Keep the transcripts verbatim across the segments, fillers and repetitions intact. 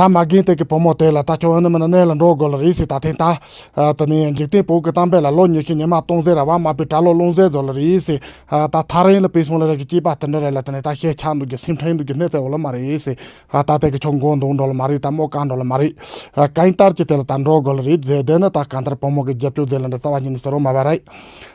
ད་མ་རྒན་དེ་གི་བུ་མོ་དེ་ལ་ད་ཁྱོད་ཨ་ནི་མིན་ན་གནས་ལ་འགྲོ་དགོས་ལ་རེད་ཟེར། ད་ཐེངས་ད་ཨ་དེ་ནས་འཇིག་རྟེན་བོད་ཀྱི་གཏམ་དཔེ་ལ་ལོ་ཉི་ཤུ་ཉི་མ་སྟོང་ཟད་ར་བ་མ་པའི་གྲྭ་ལོག་ལོང་ཟད་བཟོ་ལ་རེད་ཟེར། ཨ་ད་ཐག་རིང་ལ་པའི་སོང་ལ་ར་གི་སྐྱེས་པ་དེ་འདྲ་རེད་ལ། དེ་ནས་ད་ཤེས་ཆགས་འདུག་གི་སེམས་ཁྲལ་འདུག་གི་གནས་ཚད་འོ་ལ་མ་རེད་ཟེར། ཨ་ད་དེ་གི་ཁྱོད་མགོ་འདོགས་འགྲོ་ལ་མ་རེད། ད་མོ་བཀག་འགྲོ་ལ་མ་རེད། ཨ་གང་ལྟར་གྱི་དེ་ལ་ད་འགྲོ་དགོས་ལ་རེད་ཟེར། དེ་ནི་ད་གང་ལྟར་བུ་མོ་གི་རྒྱབ་སྐྱོར་ཟེར་ལ་འདྲ་རྩ་བ་ཉིད་ནས་ཟེར་རོ་མ་བ་རེད།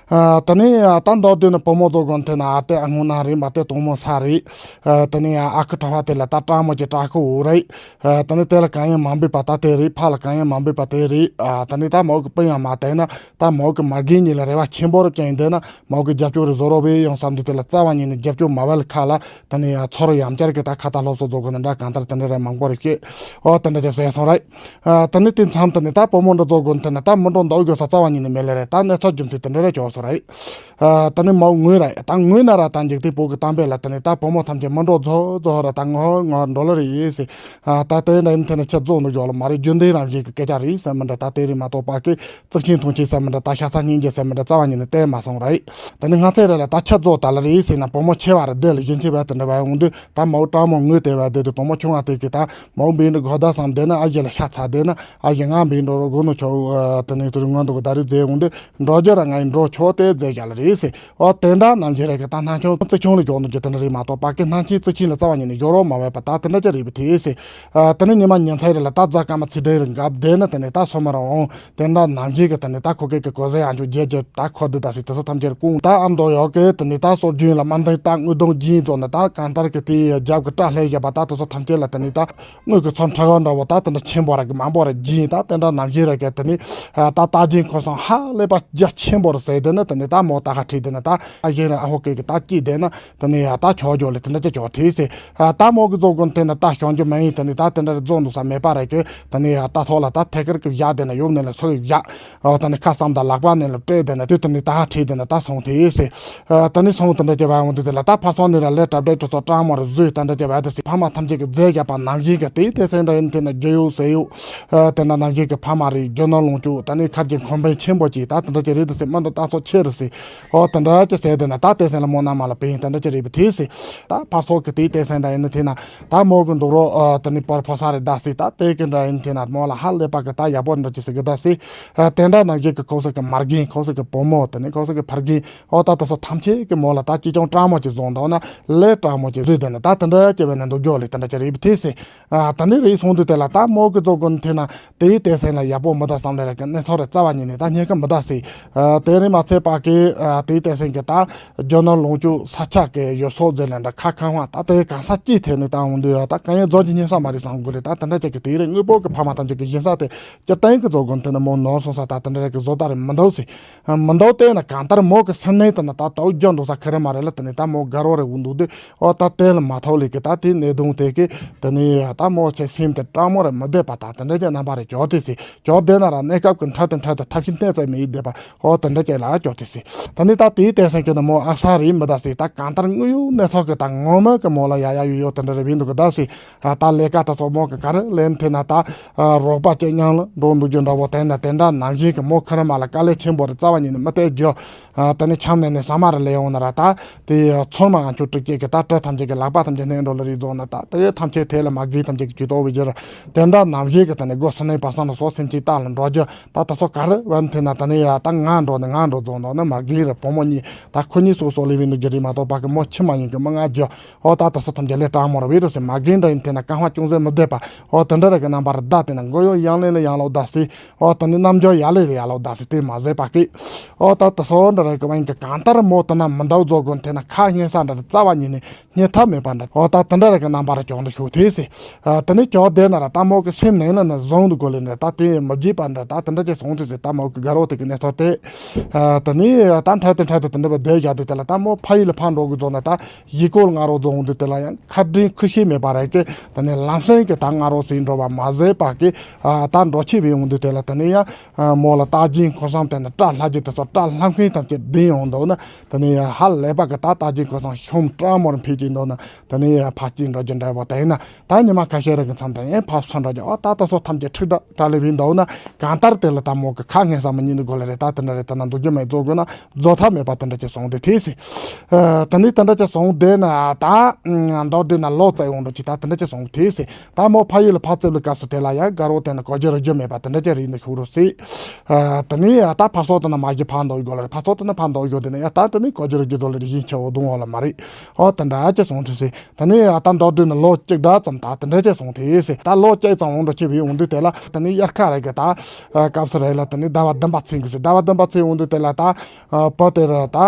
ཨ་དེ་ནས་ཨ་ད་མདོར་བསྡུས་ན་བུ་མོ་ཚོ་དགོན་དེ་ན་ཨ་དེ་ཨ་སྔོན་ན་རིམ་པ་དེ་དུང་མོ་ས་རེད། ཨ་དེ་ནས་ཨ་ཁུ་ཁྲ་བ་དེ་ལ་ད་སྤྲང་མོ་གྱི་སྤྲང་ཁུ་འུ་རེད། ཨ་དེ་ནས་དེ་ལ་གང་ཡང་མ་འབུད་པ་ད་དེ་རེད། ཕ་ལ་གང་ཡང་མ་འབུད་པ་དེ་རེད། ཨ་དེ་ནས་ད་མོ་གི་སྤུན་ཡང་མ་བསྟན་ན་ད་མོ་གི་མ་རྒན་གཉིས་ལ་རེ་བ་ཆེན་པོ་རུ་བཅངས་ཡིན། དེ་ན་མོ་གི་རྒྱབ་སྐྱོར་རེ་བཟོ་རོགས་བས་ཡང་བསམ་དུས་དེ་ལ་རྩ་བ་ཉིད་ནས་རྒྱབ་སྐྱོར་མ་བལ་ཁ་ལ། དེ་ནས་ཡང་ཚོར་ཡང་བསྐྱར་གྱི་ད་ཁ་ད་སློབ་གསོ་བཟོ་དགོས་ན་འདྲ་གང་ལྟར་དེ་འདྲ་རེ་མང་པོ་རེ་བཤད། ཨོ་དེ་འདྲ་ཅིག་ཟེར་སོང་རེད། ཨ་དེ་ནས་དེ་མཚམས་དེ་ནས་ད་བུ་མོ་འདྲ་བཟོ་དགོས་ན་དེ་ན་ད་མི་འགྲོ་འདུག་དགོས་ས་རྩ་བ་ཉིད་ནས་མེད་ལེ་རེད། ད་གནས་ཚུལ་རྒྱུ་མཚན་དེ་འདྲ་རེ་བྱུང་སོང་རེད། ཨ་དེ་ནས་མོ་ངུས་རེད། ད་ངུས་ན་ར་ད་འཇིག་རྟེན་བོད་ཀྱི་གཏམ་དཔེ་ལ་དེ་ནས་ད་བུ་མོ་ཐམས་ཅད་མི་འགྲོ་རྫོགས་རྫོགས་ར་ད་ངོ་ངོ་འགྲོ་ལེ་རེད་ཟེར། ཨ་ད་དེ་འདྲ་ཡིན་དེ་ནས་ཁྱེད་རྫོགས་འདུག་ཡོད་ལ་མ་རེད། རྒྱུན་ལྡན་རང་བཞིན་གྱི་སྐད་ཆ་རེད་ཟེར་མི་འདྲ། ད་དེ་རིང་མ་གཏོགས་པ་གི་གཙིགས་ཆེན་མཐོང་ཆེན་ཟེར་མི་འདྲ། ད་ཤ་ཚ་སྙིང་རྗེ་ཟེར་མི་འདྲ་རྩ་བ་ཉིད་ནས་བསྟན་མ་སོང་རེད། ད་ནི་ང་ཚོའི་རེ་ལ་ད་ཆ་རྫོགས་ད་ལ་རེད་ཟེར་ན་བུ་མོ་ཆེ་བ་རེ་བསྡད་ལ་གཞན་ཆེ་བ་དེ་འདྲ་བ་ཡོང་དུས་ད་མོ་སྤྲང་མོ་ངུས་དེ་བ་བསྡད་དུས་བུ་མོ་ཆུང་བ་དེ་གི་ད་མོ་འབིན་འདྲ་གོ་ད་བསམ་བསྡད་ན་ཨ་ཞེ་ལ་ཤ་ཚ་བསྡད་ན་ཨ་ཞེ་ང་འབིན་འགྲོ་རོ་དགོས་ནོ་ཆོག་དེ་ནས་དུ་རུ་ངོ་འདུག་གོ་ད་རེད་ཟེར་ཡོང་དུས་འགྲོ་རྒྱུ་ར་ང་ཡི་འགྲོ་ཆོག་དེ་ཟེར་བཞག་ལ་རེད་ཟེར། ཨོ་དེ་འདྲ་ནམ་ཞིག་རེ་གི་ད་སྣང་ཆུང་རྩི་ཆུང་ལ་འཇོག་ནོ་གི་དེ་འདྲ་རེད་མ་གཏོགས་པ་གི་སྣང་ཆེན་རྩི་ཆེན་ལ་རྩ་བ་ཉིད་ནས་འཇོག་རོགས་མ་བས་པ་ད་དེ་འདྲ་ཅི་རེད་པ་དེ་ཟེར། ཨ་དེ་ནས་ཉི་མ་ཉིན་མཚན་རེ་ལ་ད་རྫ་སྐར་མ་ཚེ་སྒྲིལ་རེ་འགབ་བསྡད་ན་དེ་ནས་ད་སོ་མ་ར་འོང་། དེ་འདྲ་ནམ་ཞིག་གི་དེ་ནས་ད་ཁོ་སྐད་ཀྱི་གོ་ཟེ་ཡང་ཆུ་རྒྱལ་རྒྱལ་ད་ཁོ་འདི་ད་སི་དེ་ཚོ་ཐམས་ཅད་ཀུང་ད་ཨ་མདོ་ཡོག་གི་དེ་ནས་ད་སྲོལ་རྒྱུན་ལ་མ་འདང་ད་དངུལ་གདོང་སྦྱིན་ཙོག་ན་ད་གང་ལྟར་གི་དེ་རྒྱབ་གི་སྐྲ་ལྷས་བཞག་པ་ད་དེ་ཚོ་ཐམས་ཅད་ལ་དེ་ནས་ད་དངུལ་གི་ཚོ་ཁྲ་ག་འདྲ་བོ་ད་དེ་འདྲ་ཆེན་པོ་ར་གི་མང་པོ་ར་སྦྱིན། ད་དེ་འདྲ་ནམ་ཞིག་ར་གི་དེ་ནས་ད་རྟ་སྦྱིན་ཁོ་སང་ཧ་ལས་པ་རྒྱ་ཆེན་པོ་ར་ཟེར་དེ་ནས་དེ་ནས་ད་མོ་ད་ཧ་ཁྲིད་དེ་ནས་ད་ཨ་ཞེ་ར་ཨ་ཧོ་སྐད་གི་ད་སྐྱིད་དེ་ནས། དེ་ནས་ཡ་ད་ཆོག་ཆོག་ལས་དེ་འདྲ་ཅི་ཆོག་ཁྲིད་ཟེར། ཨ་ད་མོ་གི་རྫོགས་དགོན་དེ་ནས་ད་བྱང་རྒྱུ་མ་ཡིན། དེ་ནས་ད་དེ་འདྲ་རྫོགས་འདུག་ས་མེད་པ་རེད་ཀི། དེ་ནས་ཡ་ད་ཐོག་ལ་ད་ཐད་ཀར་གི་བཞག་དེ་ན་ཡོབ་ནས་ལ་སོ་གི་བཞག་ཨོ་དེ་ནས་ཁ་བསམ་ད་ལག་པ་ནས་ལ་སྤྲད་དེ་ན་དུས་དེ་ནས་ད་ཧ་ཁྲིད་དེ་ན་ད་སོང་དེ་ཟེར། ཨ་དེ་ནས་སོང་དེ་འདྲ་ཅི་བ་ཡོང་དུས་དེ་ལ་ད་ཕ་སོང་ནས་ལ་ལས་གྲབས་འདྲ་དུ་ཚོ་སྤྲང་མོ་རེ་བཟོས་དེ་འདྲ་ཅི་བ་དེ་ཟེར། ཕ་མ་ཐམས་ཅད་ཀྱི་རྫས་བཞག་པ་ནམ་བཞིན་གི་དེ་དེ་སེང་འདྲ་ཡིན་དེ་ན་རྒྱུ་ཡོད་ཟེར་ཡོད། ཨ་དེ་ན་ནམ་བཞིན་གི་ཕ་མ་རེ་རྒྱུ་ནོར་ལོངས་སྤྱོད་དེ་ནས་ཁ་རྒྱུ་ཁོམ་པའི་ཆེན་པོ་ཅིག་ད་དེ་འདྲ་ཅི་རེད་དེ་ཟེར། མི་འདུག་ད་ཚོ་ཆེ་རུ་ཟེར། ཨོ་དེ་འདྲ་ཅི་ཟེར་དེ་ན་ད་དེ་སེང་ལ་མོ་ན་མ་ལ་པིན་དེ་འདྲ་ཅི་རེད་པ་དེ་ཟེར། ད་ཕར་ཚོགས་ཀྱི་དེའི་དེ་སེང་འདྲ་ཡིན་ན་དེ་ན་ད་མོ་གི་འདུག་རོགས་ཨ་དེ་ནི་པར་ཕོ་ས་རེ་ད་ཟེར། ད་དེ་གི་འདྲ་ཡིན་དེ་ན་མོ་ལ་ཧ་ལས་པ་གི་ད་ཡག་པོ་འདྲ་ཅི་ཟེར་གི་ད་ཟེར། ཨ་དེ་འདྲ་ནང་བཞིན་གི་ཁོ་ཚོ་གི་མ་རྒན་ཁོ་ཚོ་གི་བུ་མོ་དེ་ནི་ཁོ་ཚོ་གི་ཕ་རྒན་ཨོ་ད་དེ་ཚོ་ཐམས་ཅད་གི་མོ་ལ་ད་ཅི་ཅང་སྤྲང་མོ་ཅི་བཟུང་འདུག་ན་ལས་སྤྲང་མོ་ཅི་བཟོས་དེ་ན་ད་དེ་འདྲ་ཅི་བས་ན་འདུག་རྒྱོ་ལི་དེ་འདྲ་ཅི་རེད་པ་དེ་ཟེར། ཨ་ད་ནི་རེད་སོང་དུས་དེ་ལ་ད་མོ་གི་རྫོགས་དགོན་དེ་ན་དེའི་དེ་སེང་ལ་ཡག་པོ་མི་ད་བསམ་ལེ་ར་གི་གནས་ཚང་རེ་རྩ་བ་ཉིད་ནས་ད་སྙད་ཁ་མི་ད་ཟེར། ཨ་དེ་རིང་མ་ཚད་པ་གི་ཨ་དེའི་དེ་སེང་གི་ད་རྒྱུ་ནོར་ལོངས་སྤྱོད་ས་ཆ་གི་ཡུལ་སོགས་ཟེར་ལེ་འདྲ་ཁ་ཁང་བ་ད་དེ་གང་ས་ཅི་ཐད་ནས་ད་འོང་དུས་ཡ་ད་གང་ཡང་རྫོགས་ཀྱི་སྙན་ས་མ་རེད་བསམ་དགོས་རེད། ད་དེ་འདྲ་ཅིག་གི་དེ་རིང་དངོས་པོ་གི་ཕ་མ་ཐམས་ཅད་ཀྱི་ཞིང་ས་དེ་སྤྱིར་བཏང་གི་རྫོགས་དགོན་དེ་ནི་མོ་ནོར་སོང་ས་ད་དེ་འདྲ་རེ་གི་བཟོ་ལྟ་རེ་མི་འདུག་ཟེར། མི་འདུག་དེ་ན་གང་ལྟར་མོ་གི་སེམས་ནང་དེ་ན་ད་དའུ་རྒྱ་འདུག་ས་ཁེ་རེ་མ་རེད་ལ། དེ་ནས་ད་མོ་དགའ་རོགས་རེ་འུ་འདུག་དེ་ཨོ་ད་དེ་ལ་མ་ཐོག་ལས་གི་ད་དེ་ནས་དུང་དེ་གི་དེ་ནས་ད་མོ་ཆེ་སེམས་དེ་སྤྲང་མོ་རེ་མི་བསྡད་པ་ད་དེ་འདྲ་ཅན་རྣམ་པ་རེ་ཅོག་དེ་སི་ཅོག་དེ་ན་ར་གནས་སྐབས་ཀྱི་འཕྲལ་དུ་འཕྲལ་དུ་ཐབས་ཤེས་གནས་ཚད་མི་ཡི་བསྡད་པ་ཨོ་དེ་འདྲ་ཅན་ལ་ཅོག་དེ་སི། དེ་ནས་ད་དེའི་དེ་སེང་གི་ན་མོ་ཨ་ས་རེ་མི་ད་སི་ད་གང་ལྟར་དངོས་ཡོད་གནས་ཚུལ་གི་ད་ངོ་མ་གི་མོ་ལ་ཡ་ཡ་ཡོད་ཡོད་དེ་འདྲ་རེ་བིན་འདུག་གི་ད་སི། ད་ལས་ཀ་ད་སོགས་མོ་གི་ག་རེ་ལན་ཐེ་ན་ད་རོགས་པ་ཅེ་ཉང་ལ་འགྲོ་འདུག་རྒྱུ་འདྲ་བོ་དེ་ན་དེ་འདྲ་ནང་བཞིན་གི་མོ་ཁེ་རེ་མ་ལ་དཀའ་ལས་ཆེན་པོ་རེ་རྩ་བ་ཉིད་ནས་མི་སྟེར་རྒྱུ། ཨ་དེ་ནས་ཆམ་ནས་ནས་ཟ་མ་རེ་ལས་ཡོང་ན་ར་ད་དེ་ཚོར་མ་ང་ཆུ་དྲུག་ཅིག་གི་ད་སྤྲེལ་ཐམས་ཅད་ཀྱི་ལག་པ་ཐམས་ཅད་སྣེ་འགྲོ་ལ་རིག་རྫོགས་ན་ད་དེ་ཐམས་ཅད་དེ་ལ་མ་གི་ཐམས་ཅད་ཀྱི་ཇུས་གཏོགས་བའི་རྒྱུ་ར་དེ་འདྲ་ནམ་ཞིག་གི་ད་ནས་སྒོ་ས་ནས་པ་སང་ལ་སོགས་སེམས་ཅན་རྟ་ལ་འགྲོ་རྒྱུ་ད་ད་སོགས་ག་རེ་བན་ཐེ་ན་ད་ནས་ཡ་ད་ང་འགྲོ་ནས་ང་འགྲོ་རྫོགས་ན་ན་མ་གི་ར་བུ་མོ་གཉིས་ད་ཁོ་གཉིས་སོ་སོ་ལས་བའི་ནུ་རྒྱུ་རིག་མ་གཏོགས་པ་གི་མོ་ཆི་མ་ཡིན་གི་མི་ང་རྒྱུ་ཨོ་ད་ད་སོགས་ཐམས་ཅད་ལས་སྤྲང་མོ་ར་བའི་རུ་སེ་མ་གི་འདྲ་ཡིན་ཐེ་ན་ཀ་ཧ་ཅུང་ཟད་མི་བདེ་པ་ཨོ་དེ་འདྲ་ར་གི་རྣམ་པ་ར་ད་དེ་ན་མགོ་ཡོ་ཡང་ལེ་ལ་ཡང་ལོ་ད་སི། ཨོ་ད་ནི་རྣམ་འགྱུར་ཡ་ལེ་ལེ་ཡ་ལོ་ད་སི་དེ་མ་ཟད་པ་ཀི། ཨོ་ད་ད་སོ་འདྲ་རེ་ཀི་བན་གི་གང་ལྟར་མོ་ད་ན་མི་འདའ་རྫོགས་དགོན་དེ་ན་ཁ་སྙན་ས་འདྲ་རྩ་བ་ཉིད་ནས་རྙེད་ཐབས་མེད་པ་འདྲ། ཨོ་ད་དེ་འདྲ་རེ་ཀི་རྣམ་པ་ར་ཀྱོང་དུ་ཤོག་དེ་སི། ཨ་ད་ནི་ཀྱོག་དེ་ན་ར་ད་མོ་གི་སེམས་ནང་ན་ན་བཟུང་དུ་དགོས་ལེ་ནི་ད་དེ་མི་བགྱིས་པ་འདྲ་ད་དེ་འདྲ་ཅི་སོང་ཅི་སི་ད་མོ་གི་དགའ་རོགས་དེ་གི་གནས་ཚུལ་དེ། ཨ་ད་ནི་ད་འཕྲལ་དུ་འཕྲལ་དུ་དེ་འདྲ་བ་བསྡད་བཞག་དུས་དེ་ལ་ད་མོ་ཕ་ཡུལ་ལ་ཕར་འགྲོ་དགོས་རྫོགས་ན་ད། གཞིས་སྐོར་ང་རོ་རྫོང་འདི་དེ་ལ་ཡང་ཁ་འདྲེན་ཁུ་ཤེས་མེད་པ་རེད་ཀི། དེ་ནས་ལམ་སེང་གི་ད་ང་རོ་ཟིན་འགྲོ་བ་མ་ཟད་པ་ཀི། ཨ་ད་འགྲོ་ཆེ་བའི་འོང་དུས་དེ་ལ་དེ་ནས་ཡང་མོ་ལ་རྟ་རྒྱུན་ཁོ་སང་དེ་ནས་སྐྲ་ལྷ་རྒྱུ་དེ་ཚོ་སྐྲ་ལྷ་མཁན་ཐམས་ཅད་བདེན་ཡོང་འདུག་ན་དེ་ནས་ཡང་ཧ་ལས་པ་གི་ད་རྟ་རྒྱུན་ཁོ་སང་ཤོམ་སྐྲ་མོར་འཕེལ་གྱིན་འདུག་ན་དེ་ནས་ཡང་ཕ་སྐྱིད་འགྲོ་རྒྱུ་འདྲ་བོ་དེ་ཡིན་ན་ད་ཉི་མ་ཁ་ཤས་རེ་གི་མཚམས་དེ་ཡང་ཕ་སོ་འགྲོ་རྒྱུ་ཨ་ད་ད་སོ་ཐམས་ཅད་ཁྲིག་སྐྲ་སྐྲ་ལེ་བིན་འདུག་ན་གང་ལྟར་དེ་ལ་ད་མོ་གི་ཁ་ངན་ས་མི་ཉིད་ནི་དགོས་ལ་རེད། ད་དེ་འདྲ་རེད་ད་ན་འདུག་རྒྱུ་མེད། རྫོགས་དགོས་ན་རྫོགས་ཐབས་མེད་པ་དེ་འདྲ་ཅིག་སོང་དེ་ཐེ་སི། ཨ་དེ་ནས་དེ་འདྲ་ཅིག་སོང་དེ་ན་ད་མདོར་བསྡུས་ན་ལོ་ཙཱ་ཡི་དབང་དུ་ཅིག་ད་དེ་འདྲ་ཅིག་སོང་ཐེ་སི། ད་མོ་ཕ་ཡུལ་ལ་ཕར་ཙམ་ལ་སྐབས་སུ་དེ་ལ་ཡང་དགའ་རོགས་དེ་ན་གོ་རྒྱུ་རིག་རྒྱུ་མེད་པ་དེ་འདྲ་ཅིག་རིག་ནས་ཤུགས་རུ་སི། ཨ་དེ་ནས་ད་ཕར་ཚོགས་དེ་ན་མ་གཞི་ཕར་འདོགས་དགོས་ལ་རེད། ཕར་ཚོགས་དེ་ན་ཕར་འདོགས་དགོས་དེ་ན་ཡང་ད་དེ་ནས་གོ་རྒྱུ་རིག་རྒྱུ་དོ་ལ་རིག་ཡིན་ཆེ་བོ་གདོང་བ་ལ་མ་རེད། ཨོ་དེ་འདྲ་ཅིག་སོང་ཐེ་སི། ད་ནི་ད་མདོར་བསྡུས་ན་ལོ་གཅིག་འདྲ་ཙམ་ད་དེ་འདྲ་ཅིག་སོང་ཐེ་སི། ད་ལོ་གཅིག་ཙམ་འོང་འགྲོ་ཆེ་བའི་འོང་དུས་དེ་ལ་ད་ནི་དབྱར་ཁ་རེ་གི་ད་སྐབས་སུ་རེ་ལ་ད་ནི་ཟླ་བ་བདུན་པ་ཚེས་འགོ་སི། ཟླ་བ་བདུན་པ་ཚེས་འོང་དུས་དེ་ལ་ད་བུ་དེ་ར་ད་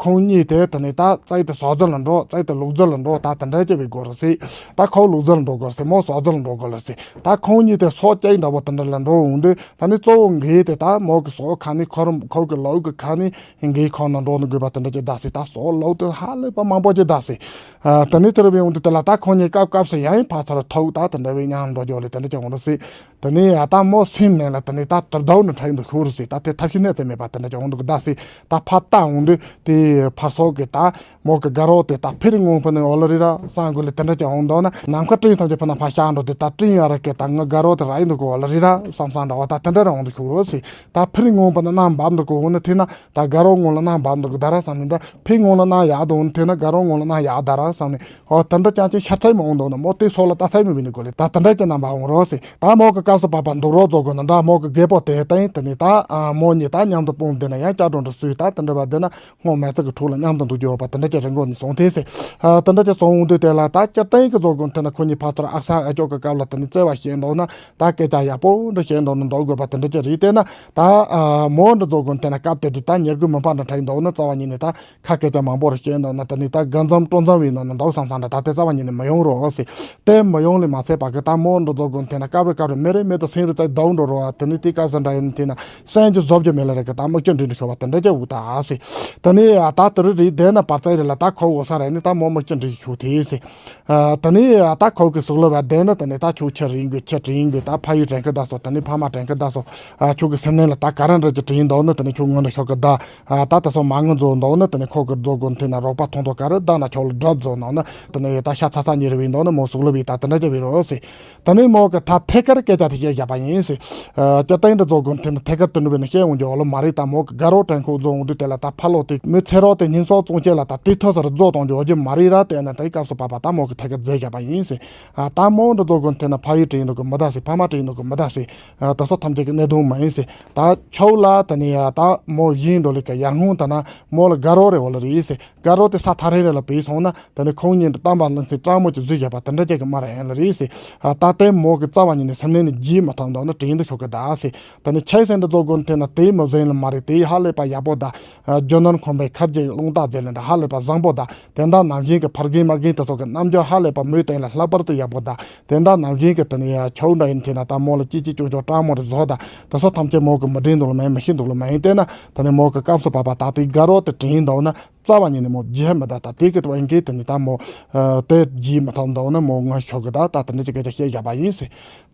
ཁོང་གཉིས་དེ་ད་ནི་ད་རྩེ་དེ་ཟོག་རྫི་ལ་འགྲོ། རྩེ་དེ་ལུག་རྫི་ལ་འགྲོ། ད་དེ་འདྲ་ཅིག་བའི་སྐོར་སི། ད་ཁོ་ལུག་རྫི་ལ་འགྲོ་དགོས་སི། མོ་ཟོག་རྫི་ལ་འགྲོ་དགོས་ལ་སི། ད་ཁོང་གཉིས་དེ་ཟོག་གཅིག་འདྲ་བོ་དེ་འདྲ་ལ་འགྲོ་འོང་དུས་ད་ནི་གཙོ་བོ་འགའི་དེ་ད་མོ་གི་ཟོག་ཁ་ནི་ཁོ་རང་ཁོ་གི་ལུག་གི་ཁ་ནི་འགའི་ཁོ་ན་འགྲོ་ནི་དགོས་པ་དེ་འདྲ་ཅིག་གདའ་སི། ད་ཟོག་ལུག་དེ་ཧ་ལས་པ་མང་པོ་ཅིག་གདའ་སི། ཨ་ད་ནི་དེ་རུ་བའི་འོང་དུས་དེ་ལ་ད་ཁོང་གཉིས་སྐབས་སྐབས་སུ་ཡང་ཡང་ཕར་ཚུར་ཐུག་ད་དེ་འདྲ་བའི་མཉམ་འགྲོ་རྒྱུ་ལས་དེ་འདྲ་ཅིག་འོང་རུ་སི། ད་ནི་ཨ་ད་མོ་སེམས་ནང་ལ་ད་ནི་ད་དུར་དོག་ནི་འཕྲལ་དུ་ཤོར་རུ་སི། ད་དེ་ཐབས་ཤེས་གནས་ཚད་མེད་པ་དེ་འདྲ་ཅིག་འོང་དུ་གདའ་སི། ད་ཕར་ལྟ་འོང་དུས་དེ་ཕར་ཚོགས་གི་ད་མོ་གི་དགའ་རོགས་དེ་ད་ཕེར་ངོ་ཕ་ནི་འོ་ལ་རི་ར་སང་དགོས་ལས་དེ་འདྲ་ཅིག་འོང་དོ་ན་ནམ་མཁའ་སྤྲིན་ཐམས་ཅད་ཕ་ན་ཕར་ཤར་འགྲོ་དུས་ད་སྤྲིན་ཨ་ར་སྐད་ད་ང་དགའ་རོགས་དེ་ར་ཡིན་འདུག་གོ་འོ་ལ་རི་ར་བསམ་བསམ་འདྲ་བ་ད་དེ་འདྲ་ར་འོང་དུ་ཤོར་རུ་སི། ད་ཕེར་ངོ་ཕ་ན་གནམ་བབ་འདུག་གོ་འོ་ན་དེ་ན། ད་དགའ་རོགས་ངོ་ལ་གནམ་བབ་འདུག་གི་ད་ར་བསམ་ནས་འདྲ། ཕི་ངོ་ལ་གནམ་ཡག་འདུག་འོ་ན་དེ་ན་དགའ་རོགས་ངོ་ལ་གནམ་ཡག་ད་ར་བསམ་ནས། ཨོ་དེ་འདྲ་ཅང་ཅིག་ཤ་ཚད་མ་འོང་འདུག་ན་མོ་དེ་སོགས་ལ་ད་ཚད་མི་བི་ནི་གོ་ལེ། ད་དེ་འདྲ་ཅིག་རྣམ་པ་འོང་རོགས་སི། ད་མོ་གི་སྐབས་སུ་བབ་པ་འདུག་རོགས་རྫོགས་དགོས་ན་འདྲ། མོ་གི་རྒད་པོ་དེ་བསྟན་དེ་ནི་ད་ཨ་མོ་གཉིས་ད་མཉམ་དུ་སྤུངས་དེ་ན་ཡང་སྐྱ་གྲོང་དུ་སུས་ད་དེ་འདྲ་བ་དེ་ན་སྔོ་མེ་ཏོག་གི་ཕྲུག་ལ་མཉམ་དུ་འདུག་རྒྱུ་བ་དེ་འདྲ་ཅིག་རིང་གོ་ནས་སོང་དེ་སི། ཨ་དེ་འདྲ་ཅིག་སོང་འོང་དུས་དེ་ལ་ད་སྤྱིར་བཏང་གི་རྫོགས་དགོས་དེ་ན་ཁོ་གཉིས་ཕར་ཚུར་ཨ་ས་ཨ་ཅོག་གི་སྐབས་ལ་དེ་ནི་བརྩེ་བ་བཤད་འདུག་ན། ད་སྐད་ཆ་ཡག་པོ་འདྲ་བཤད་འདུག་ན་འདུག་དགོས་པ་དེ་འདྲ་ཅིག་རེད། དེ་ན་ད་ཨ་མོ་འདྲ་རྫོགས་དགོས་དེ་ན་སྐབས་དེ་དུས་ད་ཉེར་དགུ་མི་འཕང་འདྲ་འཕྲད་འདུག་ན་རྩ་བ་ཉིད་ནས་ད་ཁ་སྐད་ཆ་མང་པོ་རེ་བཤད་འདུག་ན་དེ་ནི་ད་དགའ་འཛོམས་སྤྲོ་འཛོམས་བའི་ནང་ན་འདུག་བསམ་བསམ་འདྲ་ད་དེ་རྩ་བ་ཉིད་ནས་མི་ཡོང་རོགས་སི། དེ་མི་ཡོང་ལས་མ་ཚད་པ་གི་ད་མོ་འདྲ་རྫོགས་དགོས་དེ་ན་སྐབས་རེ་སྐབས་རེ་མི་རེ་མི་དུ་སེང་རེ་ཙག་འདུག་འགྲོ་རོགས། དེ་ནི་དེ་སྐབས་སུ་འདྲ་ཡིན་དེ་ན་སེང་གི་བཟོ་རྒྱུ་མེད་ལ་རེ་གི་ད་མི་སྐྱོན་འདྲི་འདྲི་ཤོར་བ་དེ་འདྲ་ཅིག་འུ་ད་སི། དེ་ནི་ད་དུ་རི་རི་དེ་ན་བར་ཙག་རེ་ལ་ད་ཁོ་འོ་ས་རེ་ནི་ད་མོ་མི་སྐྱོན་འདྲི་ཤོར་དེ་སི། ཨ་ད་ནི་ཨ་ད་ཁོ་གི་སུག་ལོ་བ་དེ་ནི་ད་ནི་ད་ཁྱོད་ཁྱི་རིང་གི་ཁྱི་དྲིན་གི་ད་ཕ་ཡུལ་དྲན་གི་ད་སོ་ད་ནི་ཕ་མ་དྲན་གི་ད་སོ། ཨ་ཁྱོད་གི་སེམས་ནང་ལ་ད་ག་ར་འདྲ་གི་དྲིན་འདུག་ནི་ད་ནི་ཁྱོད་ངོ་ནས་ཤོག་གི་ད། ཨ་ད་ད་སོ་མ་ངོ་མཛོ་འདུག་ནི་ད་ནི་ཁོ་གི་རྫོགས་དགོས་དེ་ན་རོགས་པ་ཐོང་ཐོ་ག་ར་ད་ན་ཁྱོད་ལ་དྲབ་རྫོགས་ནང་ནི་ད་ནི་ད་ཤ་ཚ་ཚ་ཉེ་རུ་བའི་འདུག་ནི་མོ་སུག་ལོ་བའི་ད་དེ་འདྲ་ཅིག་བའི་རོགས་སི། ད་ནི་མོ་གི་ད་ཐད་ཀར་སྐད་ཆ་དེ་བཤད་བཞག་པ་ཡིན་སི། ཨ་ད་ད་འདྲ་རྫོགས་དགོས་དེ་ནི་ཐད་ཀར་དུ་འདྲ་བའི་ནི་བཤད་འོང་རྒྱུ་འོ་ལོ་མ་རེད། ད་མོ་གི་དགའ་རོགས་དྲན་ཁོ་རྫོགས་འོང་དུས་དེ་ལ་ད་ཕ་ལོ་དེ་མི་ཚེ་རོགས་དེ་ཉིན་སོགས་བཙོང་བྱེད་ལ་ད་དེ་ཐོ་སར་རྫོགས་གཏོང་རྒྱུ་འོ་རྒྱུ་མ་རེད་ར། དེ་ན་དེ་སྐབས་སུ་བབ་པ་ད་མོ་གི་ཐད་ཀར་རྫས་བཞག་པ་ཡིན་སི། ཨ་ད་མོ་འདྲ་རྫོགས་དགོས་དེ་ན་ཕ་ཡུལ་དྲིན་འདུག་གི་མི་ད་སི། ཕ་མ་དྲིན་འདུག་གི་མི་ད་སི། ཨ་ད་སོ་ཐམས་ཅད་ཀྱི་གནད་དོན་མ་ཡིན་སི། ད་ཆོག་ལ་ད་ནི་ཨ་ད་མོ་བཞིན་འགྲོ་ལི་ཀ་ཡར་སྔོན་ད་ན་མོ་ལ་དགའ་རོགས་རེ་འོ་ལ་རེད་སི། དགའ་རོགས་དེ་ས་ཐག་རིང་རེ་ལ་བུད་སོང་ན་ད་ནི་ཁོང་གཉིས་འདྲ་གཏམ་པ་ལང་སི་སྤྲང་མོ་ཅིག་བཟོས་བཞག་པ་དེ་འདྲ་ཅིག་གི་མ་རེད་ཡིན་ལ་རེད་སི། ཨ་ད་ལྟའི་མོ་གི་རྩ་བ་ཉིད་ནས་སེམས་ནང་ནས་བརྗེད་མ་ཐུབ་འདུག་ན་དྲིན་དུ་ཤོག་གི་ད་སི། ད་ནི་ཆེ་སེང་འདྲ་རྫོགས་དགོས་དེ་ན་དེ་མི་བཟང་ལ་མ་རེད། དེ་ཧ་ལས་པ་ཡག་པོ་ད། རྒྱུ་ནོར་ཁོམ་པའི་ཁ་རྗེ་རླུང་རྟ་རྫས་ལ་འདྲ་ཧ་ལས་པ་བཟང་པོ་ད། དེ་འདྲ་ནང་བཞིན་གྱི་ཕར་རྒན་མར་རྒན་དེ་ཚོ་གི་རྣམ་འགྱུར་ཧ་ལས་པ་མོའི་སྟེང་ལ་ལྷག་པར་དུ་ཡག་པོ་ད། དེ་འདྲ་ནང་བཞིན་གྱི་དེ་ནི་ཡ་ཆོག་འདྲ་ཡིན་དེ་ན་ད་མོ་ལ་ཅི་ཅི་ཅོ་ཅོ་སྤྲང་མོ་རེ་བཟོ་ད། དེ་ཚོ་ཐམས་ཅད་མོ་གི་མི་དྲན་འདུག་ལ་མ་ཡིན་མི་ཤེས་འདུག་ལ་མ་ཡིན་དེ་ན་ད་ནི་མོ་གི་སྐབས་སུ་བབ་པ་ད་དེ་དགའ་རོགས་དེ་དྲན་འདུག་ན། རྩ་བ་ཉིད་ནས་མོ་བརྗེད་མི་ད་ད་དེ་གི་དོན་གྱིས་དེ་ནི་ད་མོ། ཨ་དེ་བརྗེད་མི་ཐུབ་འདུག་ན་མོ་ངོ་ཤོག་གི་ད་ད་དེ་འདྲ་ཅིག་སྐད་ཆ་བཤད་བཞག་པ་ཡིན་སི།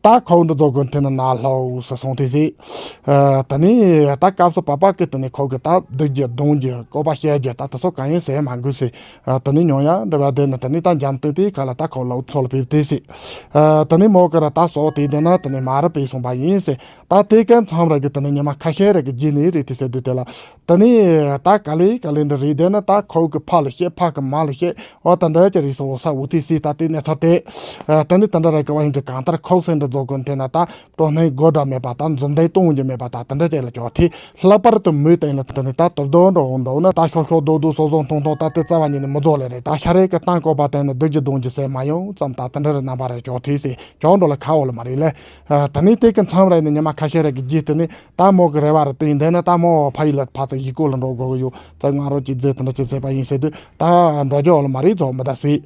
ད་ཁོ་འདྲ་རྫོགས་དགོས་དེ་ན་ན་ལྷོ་སུ་སོང་དེ་སི། ཨ་ད་ནི་ད་སྐབས་སུ་བབ་པ་གི་དེ་ནི་ཁོ་གི་ད་སྡུག་རྒྱུ་གདུང་རྒྱུ་བཀོད་པ་བཤད་རྒྱུ་ད་དེ་ཚོ་གང་ཡིན་ཟེར་མ་དགོས་སི། ཨ་ད་ནི་ཉོན་ཡ་འདྲ་བ་དེ་ན་ད་ནི་ད་འཇམ་ཏིང་ཏིང་ག་ལ་ད་ཁོ་ལོག་ཚོ་ལ་ཕེབས་དེ་སི། ཨ་ད་ནི་མོ་གི་ར་ད་སོ་དེ་དེ་ན་ད་ནི་མ་ར་ཕེབས་སོང་པ་ཡིན་སི། ད་དེ་ག་མཚམས་ར་གི་ད་ནི་ཉི་མ་ཁ་ཤས་ར་གི་རྗེས་ནས་རེད་དེ་ཟེར་དུས་དེ་ལ། ད་ནི་ད་ག་ལེ་ག་ལེ་འདྲ་རེད། དེ་ན་ད་ཁོ་གི་ཕ་ལ་བཤད་ཕ་གི་མ་ལ་བཤད་འོ་ད་འདྲ་ཅི་རེད་སོ་ས་འུ་ཐི་སི་ད་དེ་ནས་ཚར་ཏེ། ད་ནི་ད་འདྲ་ར་གི་བ་ཡིན་གི་གང་ལྟར་ཁོག་སེང་འདྲ་རྫོགས་དགོས་དེ་ན་ད་སྤྲོ་སྣང་དགོད་སྒྲ་མེད་པ་ད་འཛུམ་མདངས་གཏོང་རྒྱུ་མེད་པ་ད་དེ་འདྲ་ཅི་ལ་ཅོག་ཐི་ལྷག་པར་དུ་མོའི་སྟེང་ལ་ད་ནི་ད་དོར་དོར་འགྲོ་འོང་འདུག་ན་ད་ཤོག་ཤོག་རྡོག་རྡོག་སོ་སོ་མཐོང་མཐོང་ད་དེ་རྩ་བ་ཉིད་ནས་མི་རྫོགས་ལེ་རེད། ད་ཤ་རེ་གི་སྟངས་བཀོད་པ་དེ་ནི་སྡུག་རྒྱུ་གདུང་རྒྱུ་ཟེར་མ་ཡོང་ཙམ་ད་དེ་འདྲ་རེ་རྣམ་པ་རེ་ཅོག་ཐི་སི་ཅོག་འགྲོ་ལ་ཁ་འོ་ལ་མ་རེད་ལེ། ད་ནི་དེ་གི་མཚམས་རེ་ནི་ཉི་མ་ཁ་ཤས་རེ་གི་རྗེས་དེ་ནི། ད་མོ་གི་རེ་བ་རེ་བཏིང་དེ་ན་ད་མོ་ཕ་ཡུལ་ལ་ཕར་ཚུར་གཞིས་སྐོར་ལ་འགྲོ་དགོས་ཀྱི་ཡོད་ཙང་ང་རང་གཅིག་རྫས་དེ་འདྲ་ཅིག་བྱས་པ་ཡིན་ཟེར་དུས་ད་འགྲོ་རྒྱུ་ཡོད་ལ་མ་རེད་རྫོགས་མི་ད་སྲིད།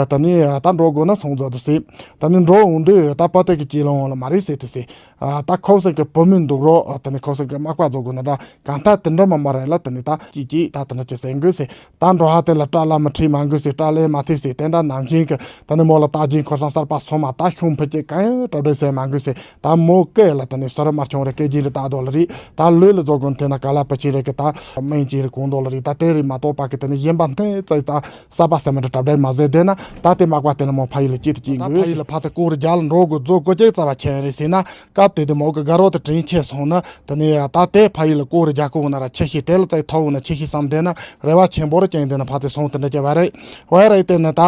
ད་ནི་ད་འགྲོ་དགོས་ན་སོང་རྫོགས་དུ་སྲིད། ད་ནི་འགྲོ་འོང་དུས་ད་པ་ཏེ་གི་སྐྱིད་ལོང་ཡོད་ལ་མ་རེད་ཟེར་དུ་སྲིད། ད་ཁོག་སེང་གི་བུ་མོ་འདུག་རོགས་ད་ནི་ཁོག་སེང་གི་མག་པ་རྫོགས་དགོས་ན་འདྲ་གང་ལྟར་དེ་འདྲ་མ་མ་རེད་ལ་ད་ནི་ད་ཅིག་ཅིག་ད་དེ་འདྲ་ཅིག་ཟེར་དགོས་ཟེར། ད་འགྲོ་ཧ་དེ་ལ་སྐྲ་ལ་མི་ཁྲིད་མ་དགོས་ཟེར་སྐྲ་ལས་མ་ཐེབས་ཟེར་དེ་འདྲ་ནང་བཞིན་གི་ད་ནི་མོ་ལ་ལྟ་རྒྱུན་ཁོ་སང་གསར་པ་སོ་མ་ད་ཤུང་ཕུ་ཅིག་གང་ཡང་གྲབས་འདྲ་ཟེར་མ་དགོས་ཟེར། ད་མོ་སྐད་ལ་ད་ནི་སོ་ར་མ་ཆུང་རེ་སྐད་ཅིག་ལ་ལྟ་དོ་ལ་རེད། ད་ལུས་ལ་རྫོགས་དགོས་དེ་ན་ག་ལ་པ་ཅི་རེད་གི་ ད་སྨན་གྱི་རིགས་གོང་མདོག་ལ་རེད། ད་དེ་རིགས་མ་གཏོགས་པ་གི་དེ་ནི་གཞན་པ་སྣེ་ཙམ་ད་གསར་པ་ཟེར་མི་འདྲ་གྲབས་འདྲ་མ་བཟོས་བསྡད་ན། ད་དེ་མག་པ་དེ་ནི་མོ་ཕ་ཡུལ་ལ་སྐྱིད་དུ་སྐྱིད་ད་ཕ་ཡུལ་ལ་ཕར་ཚུར་སྐོར་རྒྱག་ལ་འགྲོ་དགོས་རྫོགས་དགོས་ཅེས་རྩ་བ་ཁྱེར་རེད་ཟེར་ན། སྐབས་དེ་དུས་མོ་གི་དགའ་རོགས་དེ་དྲིན་ཆེ་སོང་ན། དེ་ནས་ད་དེ་ཕ་ཡུལ་ལ་སྐོར་རྒྱག་གོ་ན་ར་ཆེ་ཤོས་དེ་ལ་བཙལ་ཐོབ་ན་ཆེ་ཤོས་བསམ་བསྡད་ན་རེ་བ་ཆེན་པོ་ར་ཅན་དེ་ན་ཕ་ཚེ་སོང་དེ་འདྲ་ཅེས་བ་རེད། བ་རེད། དེ་ནི་ད་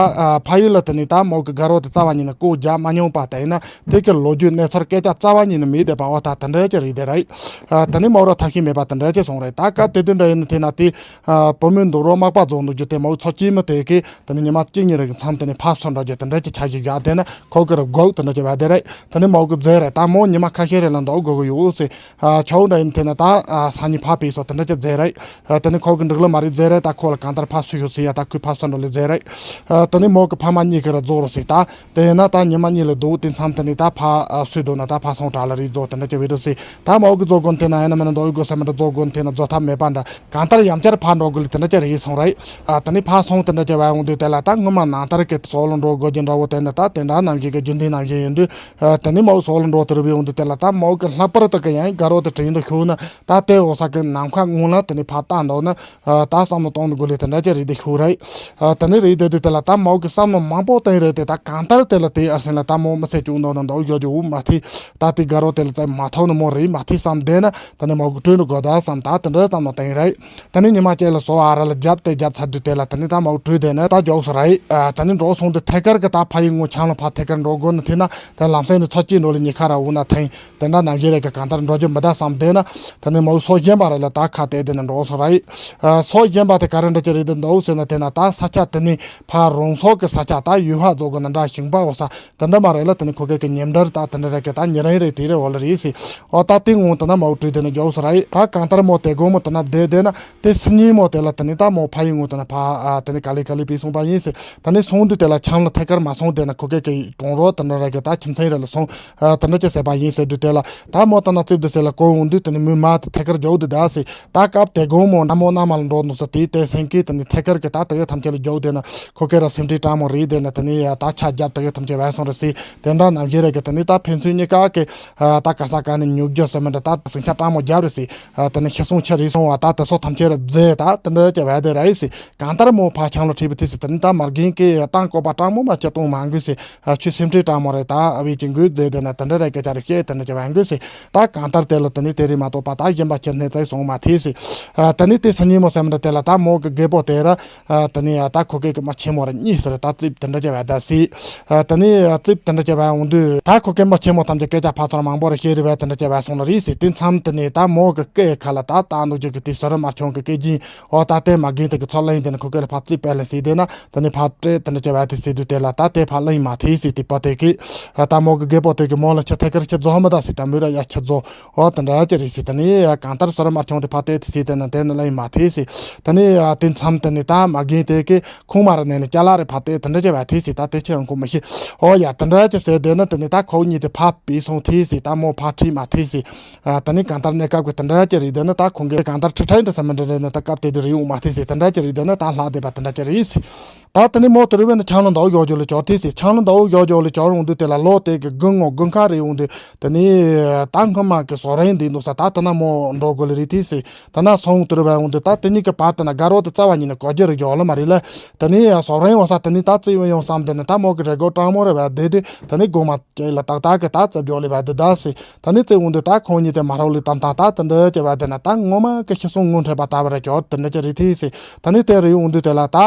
ཕ་ཡུལ་ལ་དེ་ནི་ད་མོ་གི་དགའ་རོགས་དེ་རྩ་བ་ཉིད་ནས་སྐོར་རྒྱག་མ་མྱོང་པ་དེ་ཡིན་ན། དེ་གི་ལོ་རྒྱུས་གནས་ཚུལ་སྐད་ཆ་རྩ་བ་ཉིད་ནས་མེད་བསྡད་པ་འོ་ད་དེ་འདྲ་ཅིག་རེད་དེ་རེད། ཨ། དེ་ནས་མོ་ར་ཐབས་ཤེས་མེད་པ་དེ་འདྲ་ཅིག་སོང་རེད། ད་སྐབས་དེ་དུས་འདྲ་ཡིན་ན་དེ་ན་དེ། ཨ། བུ་མོའི་འདུག་རོགས་མག་པ་རྫོགས་འདུག་རྒྱུ་དེ་མོ་ཚོ་སྐྱེས་མི་དེ་གིས་དེ་ནས་ཉི་མ་གཅིག་གཉིས་རེ་གི་མཚམས་དེ་ནས་ཕར་ཚུར་འགྲོ་རྒྱུ་དེ་འདྲ་ཅིག་འཆར་གཞི་བཞག་དེ་ན་ཁོ་གི་ར་དགོས་དེ་འདྲ་ཅིག་བ་དེ་རེད། དེ་ནས་མོ་གི་རྫས་རེད། ད་མོ་ཉི་མ་ཁ་ཤས་རེ་ལ་འདུག་དགོས་གི་ཡོད་ཟེར། ཨ། ཆའོ་འདྲ་ཡིན་དེ་ན་ད། ཨ། སང་ཉིན་ཕར་ཕེབས་སོ་དེ་འདྲ་ཅིག་རྫས་རེད། ཨ། དེ་ནས་ཁོ་གི་འགྲིག་ལོ་མ་རེད་རྫས་རེད། ད་ཁོ་ལ་གང་ལྟར་ཕར་སུ་ཞུ་ཟེར་ཡ། ད་ཁོས་ཕར་སུ་འགྲོ་ལེ་རྫས་རེད། ཨ། དེ་ནས་མོ་གི་ཕ་མ་གཉིས་ཀྱི་ར་རྫོགས་རོ་ཟེར་ད། དེ་ཡིན་ན་ད་ཉི་མ་གཉིས་ལ་འདུག་དེ་མཚམས་དེ་ནས་ད་ཕར། ཨ། སུས་འདུག་ན་ད་ཕར་སོང་དྲག་ལ་རེད་རྫོགས་དེ་འདྲ་ཅིག་བེད་རོ་ཟེར། ད་མོ་གི་རྫོགས་དགོན་དེ་ན་ཡིན་ན་མིན་ན་འདུག་དགོས་ས་མི་འདྲ་རྫོགས་དགོན་དེ་ན་རྫོགས་ཐབས་མེད་པ་འདྲ། གང་ལྟར་ཡང་བསྐྱར་ཕར་འགྲོ་དགོས་ལེ་དེ་འདྲ་ཅིག་རེད་སོང་རེད། ཨ། དེ་ནས་ཕར་སོང་དེ་འདྲ་ཅིག་བ་འོང་དུས་དེ་ལ་ད་སྔོན་མ་ནང་ལྟར་གི་སོག་ལ་འགྲོ་དགོས་ཀྱི་འདྲ་བོ་དེ་ནི་ད་དེ་འདྲ་ནང་བཞིན་གི་རྒྱུན་ལྡན་ནང་བཞིན་ཡིན་དུས། ཨ། དེ་ནས་མོ་སོག་ལ་འགྲོ་དེ་རུ་བའི་འོང་དུས་དེ་ལ་ད་མོ་གི་ལྷག་པར་དུ་གི་ཡང་དགའ་རོགས་དེ་དྲིན་དུ་ཤོར་ན། ད་དེ་འོ་ས་གི་ནམ་མཁའ་སྔོན་ལ་དེ་ནས་ཕར་བལྟ་འདུག་ན། ཨ། ད་བསམ་བློ་གཏོང་དགོས་ལེ་དེ་འདྲ་ཅིག་རེད་དེ་ཤོར་རེད། ཨ། དེ་ནས་རེད་དེ་དུས་དེ་ལ་ད་མོ་གི་བསམ་བློ་མང་པོ་བཏང་རེད་དེ། ད་གང་ལྟར་དེ་ལ་དེ་ཨ་སེམས་ལ་ད་མོ་མི་ཚེ་བཅུག་འདུག་ན་འདུག་ཡོད་རྒྱུ་མ་ཐེ། ད་དེ་དགའ་རོགས་དེ་ལ་བཙལ་མ་ཐུབ་ན་མོ་རེད་མ་ཐེ་བསམ་བསྡད་ན། དེ་ནས་མོ་གི་སྤྲོད་འགྲོ་དགོས་ད་བསམ་ད་དེ་འདྲ་བསམ་བློ་བཏང་རེད། དེ་ནས་ཉི་མ་གཅིག་ལ་སོ་ཨ་ར་ལ་རྒྱབ་དེ་རྒྱབ་ཚར་དུས་དེ་ལ་དེ་ནས་ད་མོ་སྤྲོད་དེ་ནས་ད་མགྱོགས་སུ་རེད། ཨ། དེ་ནས་འགྲོ་སོང་དུ་ཐད་ཀར་གི་ད་ཕ་ཡུལ་ངོ་ཆང་ལ་ཕར་ཐད་ཀར་འགྲོ་དགོས་ན་དེ་ན་དེ་ལམ་སེང་ནས་ཚོ་སྐྱིད་འགྲོ་ལེ་ཉི་ཁ་ར་འུ་ན་ཐེང་། དེ་འདྲ་ནང་བཞིན་རེ་གི་གང་ལྟར་འགྲོ་རྒྱུ་མི་གདའ་བསམ་བསྡད་ན། དེ་ནས་མོ་སོ་གཞན་པ་རེ་ལ་ད་ཁ་གཏད་དེ་ནས་འགྲོ་སོང་རེད། ཨ། སོ་གཞན་པ་དེ་ག་རེ་འདྲ་ཅིག་རེད་དེ་འདུག་ཟེར་ན་དེ་ན་ད་ས་ཆ་དེ་ནས་ཕར་རོང་སོག་གི་ས་ཆ་ད་ཡུལ་ཧ་རྫོགས་གི་ན་འདྲ་ཞིང་པ་འོ་ས་དེ་འདྲ་མ་རེད་ལ། དེ་ནས་ཁོ་གེ་གི་ཉིན་འདྲར་ད་དེ་འདྲ་རེ་གི་ད་ཉི་རང་རེ་དེ་རེ་འོ་ལ་རེད་ཟེར། འོ་ད་དེ་ངོ་དེ་ན་མོ་བྲོས་དེ་ནས་མགྱོགས་སོང་རེད། ད་གང་ལྟར་མོ་དེ་དགོང་མོ་དེ་ན་བསྡད་དེ་ན་དེ་སང་ཉིན་མོ་དེ་ལ་དེ་ནས་ད་མོ་ཕ་ཡུལ་ངོ་དེ་ན་ཕ། ཨ། དེ་ནས་ག་ལེ་ག་ལེ་བྱས་སོང་པ་ཡིན་ཟེར། དེ་ནས་སོང་དུས་དེ་ལ་ཆང་ལ་ཐད་ཀར་མ་སོང་དེ་ན་ཁོ་གེ་གི་གྲོང་རོགས་དེ་འདྲ་རེ་གི་ད་ཁྱིམ་མཚེས་རེ་ལ་སོང་། ཨ། དེ་འདྲ་ཅིག་ཟེར་བ་ཡིན་ཟེར་དུས་དེ་ལ་ད་མོ་ད་ན་རྩིབ་དེ་ཟེར་ལ་གོ་འོང་དུས་དེ་ནི་མོའི་མ་དེ་ཐད་ཀར་རྒྱོག་དུས་ད་ཟེར། ད་སྐབས་དེ་དགོང་མོ་ན་མོ་ན་མ་ལ་འགྲོ་འདུག་ཟེར་དེ་དེ་སེང་གེ་དེ་ནི་ཐད་ཀར་གི་ད་དེ་གའི་ཐམས་ཅད་ལ་རྒྱོག་དེ་ན་ཁོ་གེ་ར་སེམས་ཁྲལ་སྤྲང་མོ་རེད་དེ་ན་དེ་ནི་ད་ཆ་རྒྱབ་དེ་གའི་ཐམས་ཅད་བས་སོང་རེད་ཟེར། དེ་འདྲ་ནང་བཞིན་རེ་གི་དེ་ནི་ད་ཕན་ཚུན་གཉིས་ཀ་གི་ད་ག་ས་ག་ནས་ཉོ་རྒྱུ་ཟེར་མི་འདྲ་ད་ཟིང་ཆ་སྤྲང་མོ་རྒྱབ་རེད་ཟེར། དེ་ནི་ཤི་སོང་ཆ་རེད་སོང་བ་ད་དེ་ཚོ་ཐམས་ཅད་ར་རྫས་ད་དེ་འདྲ་ཅིག་བས་དེ་རེད་ཟེར། གང་ལྟར་མོ་ཕ་ཆང་ལ་ཁྲིད་པའི་དུས་སུ་དེ་ནི་ད་མ་རྒན་གི་ད་བཀོད་པ་སྤྲང་མོ་མ་བྱེད་གཏོང་མ་དགོས་ཟེར། ཨ། ཁྱོད་སེམས་ཁྲལ་སྤྲང་མོ་རེད། ད་ཨ་བས་ཀྱི་འགོས་མཛད་དེ་ན་དེ་འདྲ་རེ་སྐད་ཆ་རེ་བཤད་དེ་འདྲ་བྱས་པ་འགོས་ཟེར། ད་གང་ལྟར་དེ་ལ་དེ་ནི་དེ་རེད་མ་གཏོགས་པ་ད་གཞན་པ་ཁྱེར་ནས་བཙལ་སོང་མ་ཐེ་ཟེར། ཨ། དེ་ནི་དེ་སང་ཉིན་མོ་ཟེར་མི་འདྲ་དེ་ལ་ད་མོ་གི་རྒད་པོ་དེ་ར། ཨ། དེ་ནི་ད་ཁོ་གེ་གི་མ་ཆེན་མོ་ར་གཉིས་ཟེར་ད་རྩིབ་དེ་འདྲ་བྱས་པ་ད་ཟེར། ཨ། དེ་ནི་རྩིབ་དེ་འདྲ་བྱས་པ་འོང་དུས་ད་ཁོ་གེ་མ་ཆེན་མོ་ཐམས་ཅད་སྐད་ཆ་ཕར་ཚུར་མང་པོ་ར་བཤད་རེ་བས་དེ་འདྲ་བྱས་པ་སོང་ལ་རེད་ཟེར། དེ་མཚམས་དེ་ནི་ད་མོ་གི་སྐེ་ཁ་ལ་ད་ད་འདུག་རྒྱུ་གི་དེ་སོ་ར་དམར་ཆུང་གི་སྐེ་རྒྱན། འོ་ད་དེ་མ་རྒན་དེ་གི་ཚོ་གླེང་དེ་ནི་ཁོ་གེ་ལ་ཕར་རྩིབ་པས་ལ་ཟེར་དེ་ན། དེ་ནས་ཕར་སྤྲད་དེ་འདྲ་བྱས་པ་དེ་ཟེར་དུས་དེ་ལ་ད་དེ་ཕར་གླེང་མ་ཐེ་ཟེར། དེ་པ་དེ་གིས་ད་མོ་གི་རྒད་པོ་དེ་གིས་མོ་ལ་ཁྱེད་ཐད་ཀར་ཁྱེད་རྫོགས་མི་ད་ཟེར། ད་མོས་ར་ཡ་ཁྱེད་རྫོགས། འོ་དེ་འདྲ་ཅིག་རེད་ཟེར། དེ་ནས་གང་ལྟར་སོ་ར་དམར་ཆུང་དེ་ཕར་བལྟས་དེ་ཟེར་དེ་ན་དེ་ནི་གླེང་མ་ཐེ་ཟེར། དེ་ནས་དེ་མཚམས་དེ་ནས་ད་མ་རྒན་དེ་གིས་ཁུག་མ་ར་ནས་ནས་ཅ་ལག་རེ་ཕར་བལྟས་དེ་འདྲ་བྱས་པ་ཐེ་ཟེར། ད་དེ་ཁྱེད་ཡང་ཁུག་མི་ཤེས། འོ་ཡ་དེ་འདྲ་ཅིག་ཟེར་དེ་ན་དེ་ནས་ད་ཁོ་གཉིས་དེ་ཕར་བུད་སོང་ཐེ་ཟེར། ད་མོ་ཕར་ཁྲིད་མ་ཐེ་ཟེར། ཨ། དེ་ནས་གང་ལྟར་གནས་སྐབས་ཀྱི་དེ་འདྲ་ཅིག་རེད། དེ་ནི་ད་ཁོང་གིས་གང་ལྟར་ཁྲི་ཕྲན་དུ་ཟེར་མི་འདྲ་རེད་ན་ད་སྐབས་དེ་དུས་རེད་འོང་མ་ཐེ་ཟེར། དེ་འདྲ་ཅིག་རེད། དེ་ནི་ད་ལྷག་བསྡད་པ་དེ་འདྲ་ཅིག་རེད་ཟེར། ད་དེ་ནས་མོ་དེ་རུ་བས་ན་ཆང་ལ་འདའོ་ཡོད་རྒྱུ་ལ་ཅོར་ཐེ་ཟེར། ཆང་ལ་འདའོ་ཡོད་རྒྱུ་ལ་ཅོར་འོང་དུས་དེ་ལ་ལོ་དེ་གི་དགུན་ངོ་དགུན་ཁ་རེད་འོང་དུས་དེ་ནས་ད་སྔོན་མ་གི་སོ་རེན་འདི་འདུག་ས་ད་དེ་ན་མོ་འགྲོ་དགོས་ལེ་རེད་ཐེ་ཟེར། དེ་ན་སོང་དེ་རུ་བས་འོང་དུས་ད་དེ་གཉིས་ཀྱི་བར་དེ་ན་དགའ་རོགས་དེ་རྩ་བ་ཉིད་ནས་གོ་རྒྱུ་རེད་ཡོད་ལ་མ་རེད་ལ། དེ་ནས་སོ་རེན་འོ་ས་དེ་ནས་ད་རྩིབ་ཡོང་བསམ་དེ་ནས་ད་མོ་གི་རེ་སྒུག་སྤྲང་མོ་རེ་བས་བསྡད་དུས་དེ་ནས་དགོང་མོ་ཅིག་ལ་ཏག་ཏག་གི་ད་རྩིབ་འཇོག་ལེ་བ་འདི་ད་ཟེར། ད་ནི་རྩིབ་འོང་དུས་ད་ཁོང་གཉིས་དེ་མ་རག་ལེ་དམ་ཐག་ད་དེ་འདྲ་བྱས་པ་དེ་ན་ད་ངོ་མ་གི་ཤི་གསོན་ངོ་འཕྲད་པ་ལྟ་བུ་ར་ཅོག་དེ་འདྲ་ཅིག་རེད་ཐེ་ཟེར། ད་ནི་དེ་རེད་འོང་དུས་དེ་ལ་ད་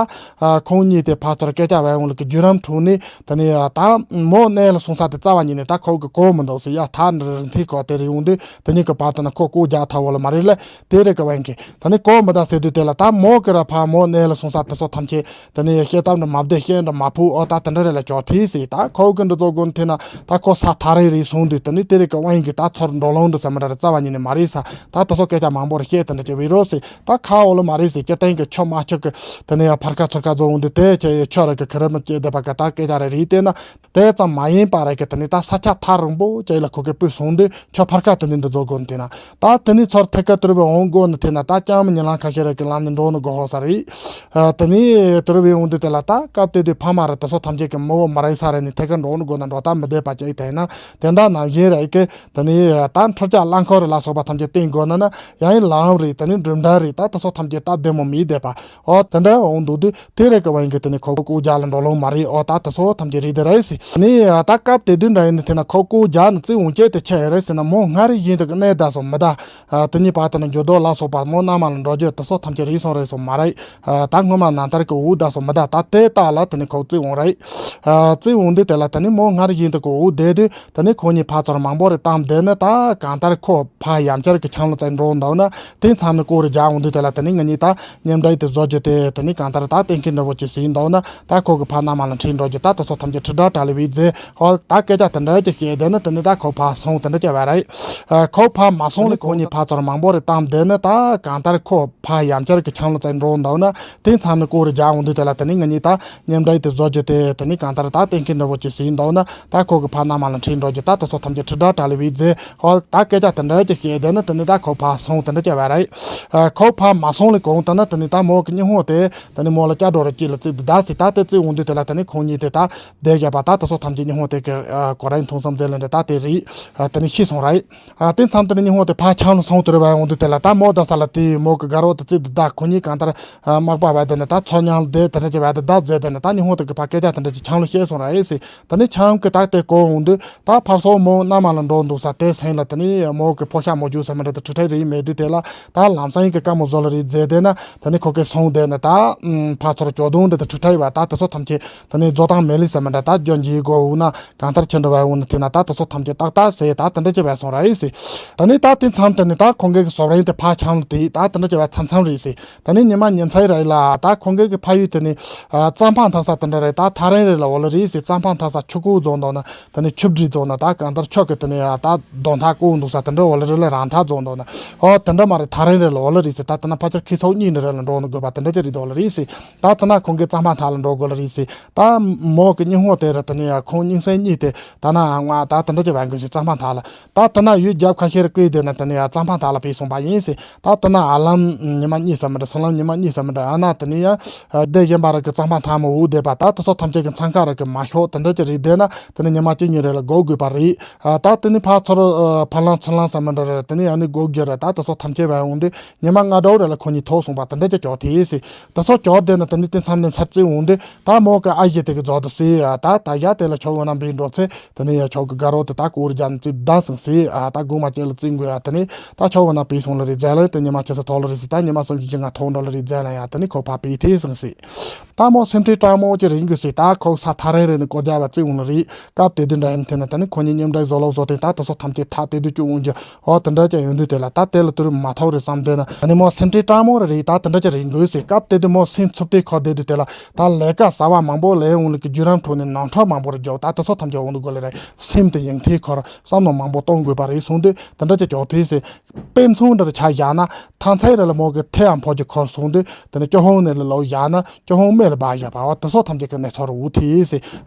ཁོང་གཉིས་དེ་ཕར་ཚུར་སྐད་ཆ་བས་འོང་ལ་གི་བརྒྱུད་རིམ་ཁྲོད་ནས་ད་ནི་ད་མོ་གནས་ལ་སོང་ས་དེ་རྩ་བ་ཉིད་ནས་ད་ཁོ་གི་གོ་མི་འདུག་ཟེར། ཡ་ཐག་འདྲ་རིང་ཐེ་གོ་དེ་རེད་འོང་དུས་དེ་གཉིས་ཀྱི་བར་དེ་ན་ཁོ་སྐོར་རྒྱག་ཐབས་འོ་ལ་མ་རེད་ལ། དེ་རེད་གི་བན་གི་ད་ནི་གོ་མི་ད་ཟེར་དུས་དེ་ལ་ད་མོ་གི་ར་ཕ་མོ་གནས་ལ་སོང་ས་དེ་ཚོ་ཐམས་ཅད་དེ་ནི་བཤད་ཐབས་འདྲ་མ་བདེ་བཤད་འདྲ་མ་ཕུ་འོ་ད་དེ་འདྲ་རེ་ལ་ཅོག་ཐེ་ཟེར། ད་ཁོ་གི་འདི་ཚོ་དགོན་ཐེ་ན་ད་ཁོ་ས་ཐག་རིང་རེད་སོང་དུས་དེ་ནི་དེ་རེད་གི་བན་གི་ད་ཚོར་འགྲོ་ལོང་འདྲ་ཟེར་མི་འདྲ་རེ་རྩ་བ་ཉིད་ནས་མ་རེད་ས། ད་དེ་ཚོ་སྐད་ཆ་མང་པོ་རེ་བཤད་དེ་འདྲ་ཅིག་བས་རོགས་ཟེར། ད་ཁ་འོ་ལ་མ་རེད་ཟེར། སྤྱིར་བཏང་གི་ཆོ་མ་ཆོ་གི་དེ་ནི་ཡང་ཕར་ཁ་ཚུར་ཁ་ཚོ་འོང་དུས་དེ་ཁྱེད་ཡི་ཆོ་ར་གི་ཁི་རི་མི་སྐྱེ་བསྡད་པ་གི་ད་སྐད་ཆ་རེ་རེད་དེ་ན། དེ་ཙམ་མ་ཡིན་པ་རེད་གི་དེ་ནི་ད་ས་ཆ་ཐག་རིང་པོ་ཅིག་ལ་ཁོ་གི་སྤོས་སོང་དུས་ཆོ་ཕར་ཁ་དེ་ནི་འདི་ཚོ་དགོན་ཐེ་ན། ད་དེ་ནི་ཚོར་ཐད་ཀར་དུ་རུ་བའི་འོང་དགོས་ནི་ཐེ་ན་ད་ཅང་མི་ཉིན་ལང་ཁ་ཤས་རེ་གི་ལམ་ནས་འགྲོ་ནི་དགོས་ཧོ་ས་རེད། ཨ། དེ་ནི་དུ་རུ་བའི་འོང་དུས་དེ་ལ་ད་སྐབས་དེ་དུས་ཕ་མ་རེ་དེ་ཚོ་ཐམས་ཅད་ཀྱི་མི་བོ་མ་རེད་ས་རེད་ནི་ཐད་ཀར་འགྲོ་ནི་དགོས་ན་འགྲོ་ད་མི་བདེ་བ་ཅིག་དེ་ན་དེ་འདྲ་ནང་བཞིན་རེད་གི་དེ་ནི་ད་འཕྲུལ་ཆས་རླངས་འཁོར་རེ་ལ་སོགས་པ་ཐམས་ཅད་བཏིང་དགོས་ན་ན་ཡང་ཡིན་ལང་། རེད། དེ་ནི་འགྲིམ་འགྲུལ་རེད། ད་དེ་ཚོ་ཐམས་ཅད་སྟབས་བདེ་མོ་མེད་བསྡད་པ། ཨོ་དེ་འདྲ་འོང་འདུག་དུས་དེ་རེད་ཀི་བ་ཡིན་གི། དེ་ནི་ཁོ་ལྐོག་ཇ་ལ་འགྲོ་ལོང་མ་རེད། ཨོ་ད་དེ་ཚོ་ཐམས་ཅད་རེད་དེ་རེད་ཟེར། ནི་ད་སྐབས་དེ་དུས་འདྲ་ཡིན་ནི་དེ་ན་ཁོ་ལྐོག་ཇ་ནི་བརྩི་འོང་སྐྱེས་དེ་ཆ་ཡོད་རེད་ཟེར་ན། མོ་སྔར་བཞིན་དུ་གི་གནས་བསྡད་སོང་མི་གདའ། དེ་ནི་བར་དེ་ན་འགྱུར་ལྡོག་ལ་སོགས་པ་མོ་མནའ་མ་ལ་འགྲོ་རྒྱུ་དེ་ཚོ་ཐམས་ཅད་རེད་སོང་རེད་སོང་མ་རེད། ད་སྔོན་མ་ནང་ལྟར་གི་འུ་བསྡད་སོང་མི་གདའ། ད་དེ་རྟགས་ལ་དེ་ནི་ཁོ་བརྩི་འོང་རེད། བརྩི་འོང་དུས་དེ་ལ་དེ་ནི་མོ་སྔར་བཞིན་དུ་གི་འུ་བསྡད་དུས་དེ་ནི་ཁོ་གཉིས་ཕར་ཚུར་མང་པོ་རེ་བཏང་བསྡད་ནི། ད་གང་ལྟར་ཁོ་ཕར་ཡང་བསྐྱར་གི་ཆང་ལ་བཙལ་འགྲོ་འདུག་ན། དེ་མཚམས་ནས་སྐོར་རེ་རྒྱག་འོང་དུས་དེ་ལ་དེ་ནི་ང་གཉིས་ད་མཉམ་འབྲེལ་དེ་བཟོ་རྒྱུ་དེ་དེ་ནི་གང་ལྟར་ད་གཏན་འཁེལ་འདྲ་བོ་ཅིག་ཟིན་འདུག་ན། ད་ཁོ་གི་ཕ་མནའ་མ་ལ་འཁྲིད་འགྲོ་རྒྱུ། ད་དེ་ཚོ་ཐམས་ཅད་ཁྲིད་བསྒྲགས་གྲ་ལས་བུད་རྗེས། ཧོ་ད་སྐད་ཆ་དེ་འདྲ་ཅིག་བཤད་བསྡད་ན་དེ་ནི་ད་ཁོ་ཕར་སོང་དེ་འདྲ་བྱས་པ་རེད། ཁོ་ཕར་མ་སོང་ལས་ཁོ་གཉིས་ཕར་ཚུར་མང་པོ་རེ་བཏང་བསྡད་ན། ད་གང་ལྟར་ཁོ་ཕར་ཡང་བསྐྱར་གི་ཆང་ལ་བཙལ་འགྲོ་འདུག་ན། དེ་མཚམས་ནས་སྐོར་རེ་རྒྱག་འོང་དུས་དེ་ལ་དེ་ནི་ང་གཉིས་ད་མཉམ་འབྲེལ་དེ་བཟོ་རྒྱུ་དེ་དེ་ནི་གང་ལྟར་ད་གཏན་འཁེལ་འདྲ་བོ་ཅིག་ཟིན་འདུག་ན། ད་ཁོ་གི་ཕ་མནའ་མ་ལ་འཁྲིད་འགྲོ་རྒྱུ། ད་དེ་ཚོ་ཐམས་ཅད་ཁྲིད་བསྒྲགས་གྲ་ལས་བུད་རྗེས། ཧོ་ད་སྐད་ཆ་དེ་འདྲ་ཅིག་བཤད་བསྡད་ན་དེ་ནི་ད་ཁོ་ཕར་སོང་དེ་འདྲ་བྱས་པ་རེད། ཁོ་ཕར་མ་སོང་ལས་གོང་དེ་ན་དེ་ནི་ད་མོ་གི་སྙིང་ཧོ་དེ་དེ་ནི་མོ་ལ་སྐྱ་འགྲོ་རུ་སྐྱིད་ལ་བརྩིབས་དེ་ད་ཟེར། ད་དེ་བརྩིབས་འོང་དུས་དེ་ལ་དེ་ནི་ཁོང་གཉིས་དེ་ད་བསྡད་བཞག་པ། ད་དེ་ཚོ་ཐམས་ཅད་སྙིང་ཧོ་དེ་གི་གོ་རིམ་ཐུང་ཙམ་དེ་ལ་འདྲ་ད་དེ་རེད། དེ་ནི་ཤི་སོང་རེད། དེ་མཚམས་དེ་ནི་སྙིང་ཧོ་དེ་ཕར་ཆང་ལ་སོང་དེ་རེད་བ། འོང་དུས་དེ་ལ་ད་མོ་ད་ས་ལ་དེ་མོ་གི་དགའ་རོགས་དེ་བརྩིབས་དེ་ད་ཁོ་གཉིས་གང་ལྟར་མག་པ་བ་དེ་ནི་ད་ཚོ་མཉམ་ལ་བསྡད་དེ་འདྲ་བྱས་པ་དེ་ད་བཟས་དེ་ནི་ད་སྙིང་ཧོ་དེ་གི་ཕར་སྐད་ཆ་དེ་འདྲ་ཅིག་ཆང་ལ་བཤད་སོང་རེད་ཟེར། དེ་ནི་ཆང་གི་ད་དེ་གོ་འོང་དུས་ད་ཕར་སོང་མོ་མནའ་མ་ལ་འགྲོ་འདུག་ས་དེ་སེང་ལ་དེ་ནི་མོ་གི་ཕོ་ཤ་མོ་རྒྱུ་ཟེར་མི་འདྲ་དེ་ཁྲིད་ཁྲིད་རེད་མེད་དུས་དེ་ལ་ད་ལམ་སང་གི་དཀའ་མོ་བཟོ་ལ་རེད་བཟས་དེ་ན། དེ་ནི་ཁོ་གི་སོང་དེ་ནི་ད་ཕར་ཚུར་ཅོ་དུང་འདྲ་དེ་ཁྲིད་ཁྲིད་བ། ད་དེ་ཚོ་ཐམས་ཅད་དེ་ནི་རྫོགས་དང་མེད་ལི་ཟེར་མི་འདྲ་ད་རྒྱུ་འཇིག་གོ་འོང་ན། གང་ལྟར་ཁྱེད་འདྲ་བ་འོང་ན་དེ་ན་ད་དེ་ཚོ་ཐམས་ཅད་ཏག་ཏག་ཟེར་ད་དེ་འདྲ་བྱས་པ་སོང་ར་ཡིན་ཟེར། ད་ནི་ད་དེ་མཚམས་དེ་ནི་ད་ཁོང་གི་སོ་རིན་དེ་ཕར་ཆང་ལ་དེ་ད་དེ་འདྲ་བྱས་པ་མཚམས་མཚམས་རེད་ཟེར། ད་ནི་ཉི་མ་ཉིན་མཚན་རེ་ལ་ད་ཁོང་གི་ཕ་ཡུལ་དེ་ནི་རྩམ་ཕང་འཐག་ས་དེ་འདྲ་རེད། ད་ཐག་རིང་རེ་ལ་འོ་ལ་རེད་ཟེར། རྩམ་ཕང་འཐག་ས་ཆུ་ཁུག་རྫོང་དང་ན་ད་ནི་ཆུ་བྲིས་རྫོང་ན་ད་གང་ལྟར་ཆོག་གི་དེ་ནི་ད་རྡོ་འཐག་ཁུག་འདུག་ས་དེ་འདྲ་འོ་ལ་རེ་ལ་རང་འཐག་རྫོང་དང་ན་ཨོ་དེ་འདྲ་མ་རེད། ཐག་རིང་རེ་ལ་འོ་ལ་རེད་ཟེར། ད་དེ་ན་ཕལ་ཆེར་ཁི་ཚོགས་གཉིས་འདྲ་རེ་ལ་འགྲོ་ན་དགོས་པ་དེ་འདྲ་ཅིག་རེད་འོ་ལ་རེད་ཟེར། ད་དེ་ན་ཁོང་གི་རྩམ་ཕང་འཐག་ལ་འགྲོ་དགོས་ལ་རེད་ཟེར། ད་མོ་གི་སྙིང་ཧོ་དེ་ར་དེ་ནི་ཡ་ཁོང་སྙིང་སེང་གཉིས་དེ་ད་ན་ང་ད་དེ་འདྲ་ཅིག་བན་དགོས་ཟེར། རྩམ་ཕང་འཐག་ལ་ད་དེ་ན་ཡུལ་རྒྱབ་ཁ་ཤས་ར་བསྐོས་དེ་ན་དེ་ནི་ཡ་རྩམ་ཕང་འཐག་ལ་ཕེབས་སོང་པ་ཡིན་ཟེར། ད་དེ་ན་ཨ་ལམ་ཉི་མ་གཉིས་ཙམ་མི་འདྲ་སུམ་ལམ་ཉི་མ་གཉིས་ཙམ་མི་འདྲ་ཨ་ན་དེ་ནི་ཡ་སྡེ་གཞན་པ་ར་གི་རྩམ་ཕང་འཐག་མོ་འུ་བསྡད་པ། ད་དེ་ཚོ་ཐམས་ཅད་ཀྱི་འཚང་ཁ་ར་གི་མ་ཤོག་དེ་འདྲ་ཅིག་རེད། དེ་ན་དེ་ནི་ཉི་མ་གཅིག་གཉིས་རེ་ལ་སྒུག་དགོས་པ་རེད། ད་དེ་ནི་ཕར་ཚུར་ཕར་ལམ་ཚུར་ལམ་ཙམ་མི་འདྲ་ར་དེ་ནི་ཡ་ནི་སྒུག་རྒྱུ་ར། ད་དེ་ཚོ་ཐམས་ཅད་བ་འོང་དུས། ཉི་མ་ལྔ་དྲོ་རེ་ལ་ཁོ་གཉིས་ཐོག་སོང་པ་དེ་འདྲ་ཅིག་ཅོག་དེ་ཟེར། དེ་ཚོ་ཅོག་དེ་ན་དེ་ནི་དེ་མཚམས་ནས་འཚབ་རྩིས་འོང་དུས་ད་མོ་གི་ཨ་ཞེ་དེ་གི་རྫོགས་དུ་ཟེར། ད་ད་ཡ་དེ་ལ་ཁྱོད་འོ་ན་འབིན་འགྲོ་ཚེ་དེ་ནི་ཡ་ཁྱོད་གི་དགའ་རོགས་དེ་ད་སྐོར་རྒྱག་ནི་རྩིས་བདའ་སོང་ཟེར། ད་སྒོ་མ་ཅེ་ལ་རྩིས་འགོ་ཡ་དེ་ནི་ད་ཁྱོད་འོ་ན་བིས་སོང་ལ་རེད་ཟེར་ལ། དེ་ཉི་མ་ཆེ་ས་ཐོག་ལ་རེད་ཟེར། ད་ཉི་མ་གསུམ་བཞི་བཞི་ལྔ་ཐོག་འགྲོ་ལ་རེད་ཟེར་ལ་ཡ་དེ་ནི་ཁོ་ཕ་བིས་ཐེ་སོང་ཟེར། ད་མོ་སེམས་ཁྲལ་སྤྲང་མོ་ཅིག་རེད་འགུལ་ཟེར། ད་ཁོ་ས་ཐག་རིང་རེ་ནི་སྐོར་རྒྱག་བ་རྩིས་འོང་ལ་རེད། སྐབས་དེ་དུས་འདྲ་ཡིན་དེ་ན་ད་ནི་ཁོ་གཉིས་མཉམ་འབྲེལ་བཟོ་ལོག་བཟོ་དེ་ད་དེ་ཚོ་ཐམས་ཅད་ཐག་དེ་དུས་བཅུག་འོང་རྒྱུ་ཨོ་དེ་འདྲ་ཅིག་ཡོང་དུས་དེ་ལ་ད་དེ་ལ་དུ་རུ་མ་ཐོག་རེ་བསམ་དེ་ན་ད་ནི་མོ་སེམས་ཁྲལ་སྤྲང་མོ་རེ་རེད། ད་དེ་འདྲ་ཅིག་རེད་འགུལ་ཟེར། སྐབས་དེ་དུས་མོ་སེམས་འཚུབ་དེ་ཁོ་དེ་དུས་དེ་ལ་ད་ལས་ཀ་གསར་བ་མང་པོ་ལས་འོང་ལ་གི་བརྒྱུད་རིམ་ཁྲོད་ནས་ནོར་འཁྲུལ་མང་པོ་རེ་བརྒྱབ། ད་དེ་ཚོ་ཐམས་ཅད་འོང་དུ་དགོས་ལ་རེད། སེམས་དེ་ཡང་ཐེ་ཁོ་ར་བསམ་མནོ་མང་པོ་གཏོང་དགོས་པ་རེད་གསུངས་དུས་དེ་འདྲ་ཅིག་ཅོག་དེ་ཟེར། དཔེ་མཚོན་འདྲ་ཆ་བཞག་ན་ཐང་ཚད་རེ་ལ་མོ་གི་ཐེ་ཡང་ཕོ་གི་ཁོར་སོང་དུས་དེ་ནི་ཅོ་ཧོང་ནས་ལ་ལོ་བཞག་ན་ཅོ་ཧོང་མེ་ལ་སྦ་བཞག་པ་བ་དེ་ཚོ་ཐམས་ཅད་ཀྱི་གནས་ཚུལ་རུ་ཐེ་ཟེར།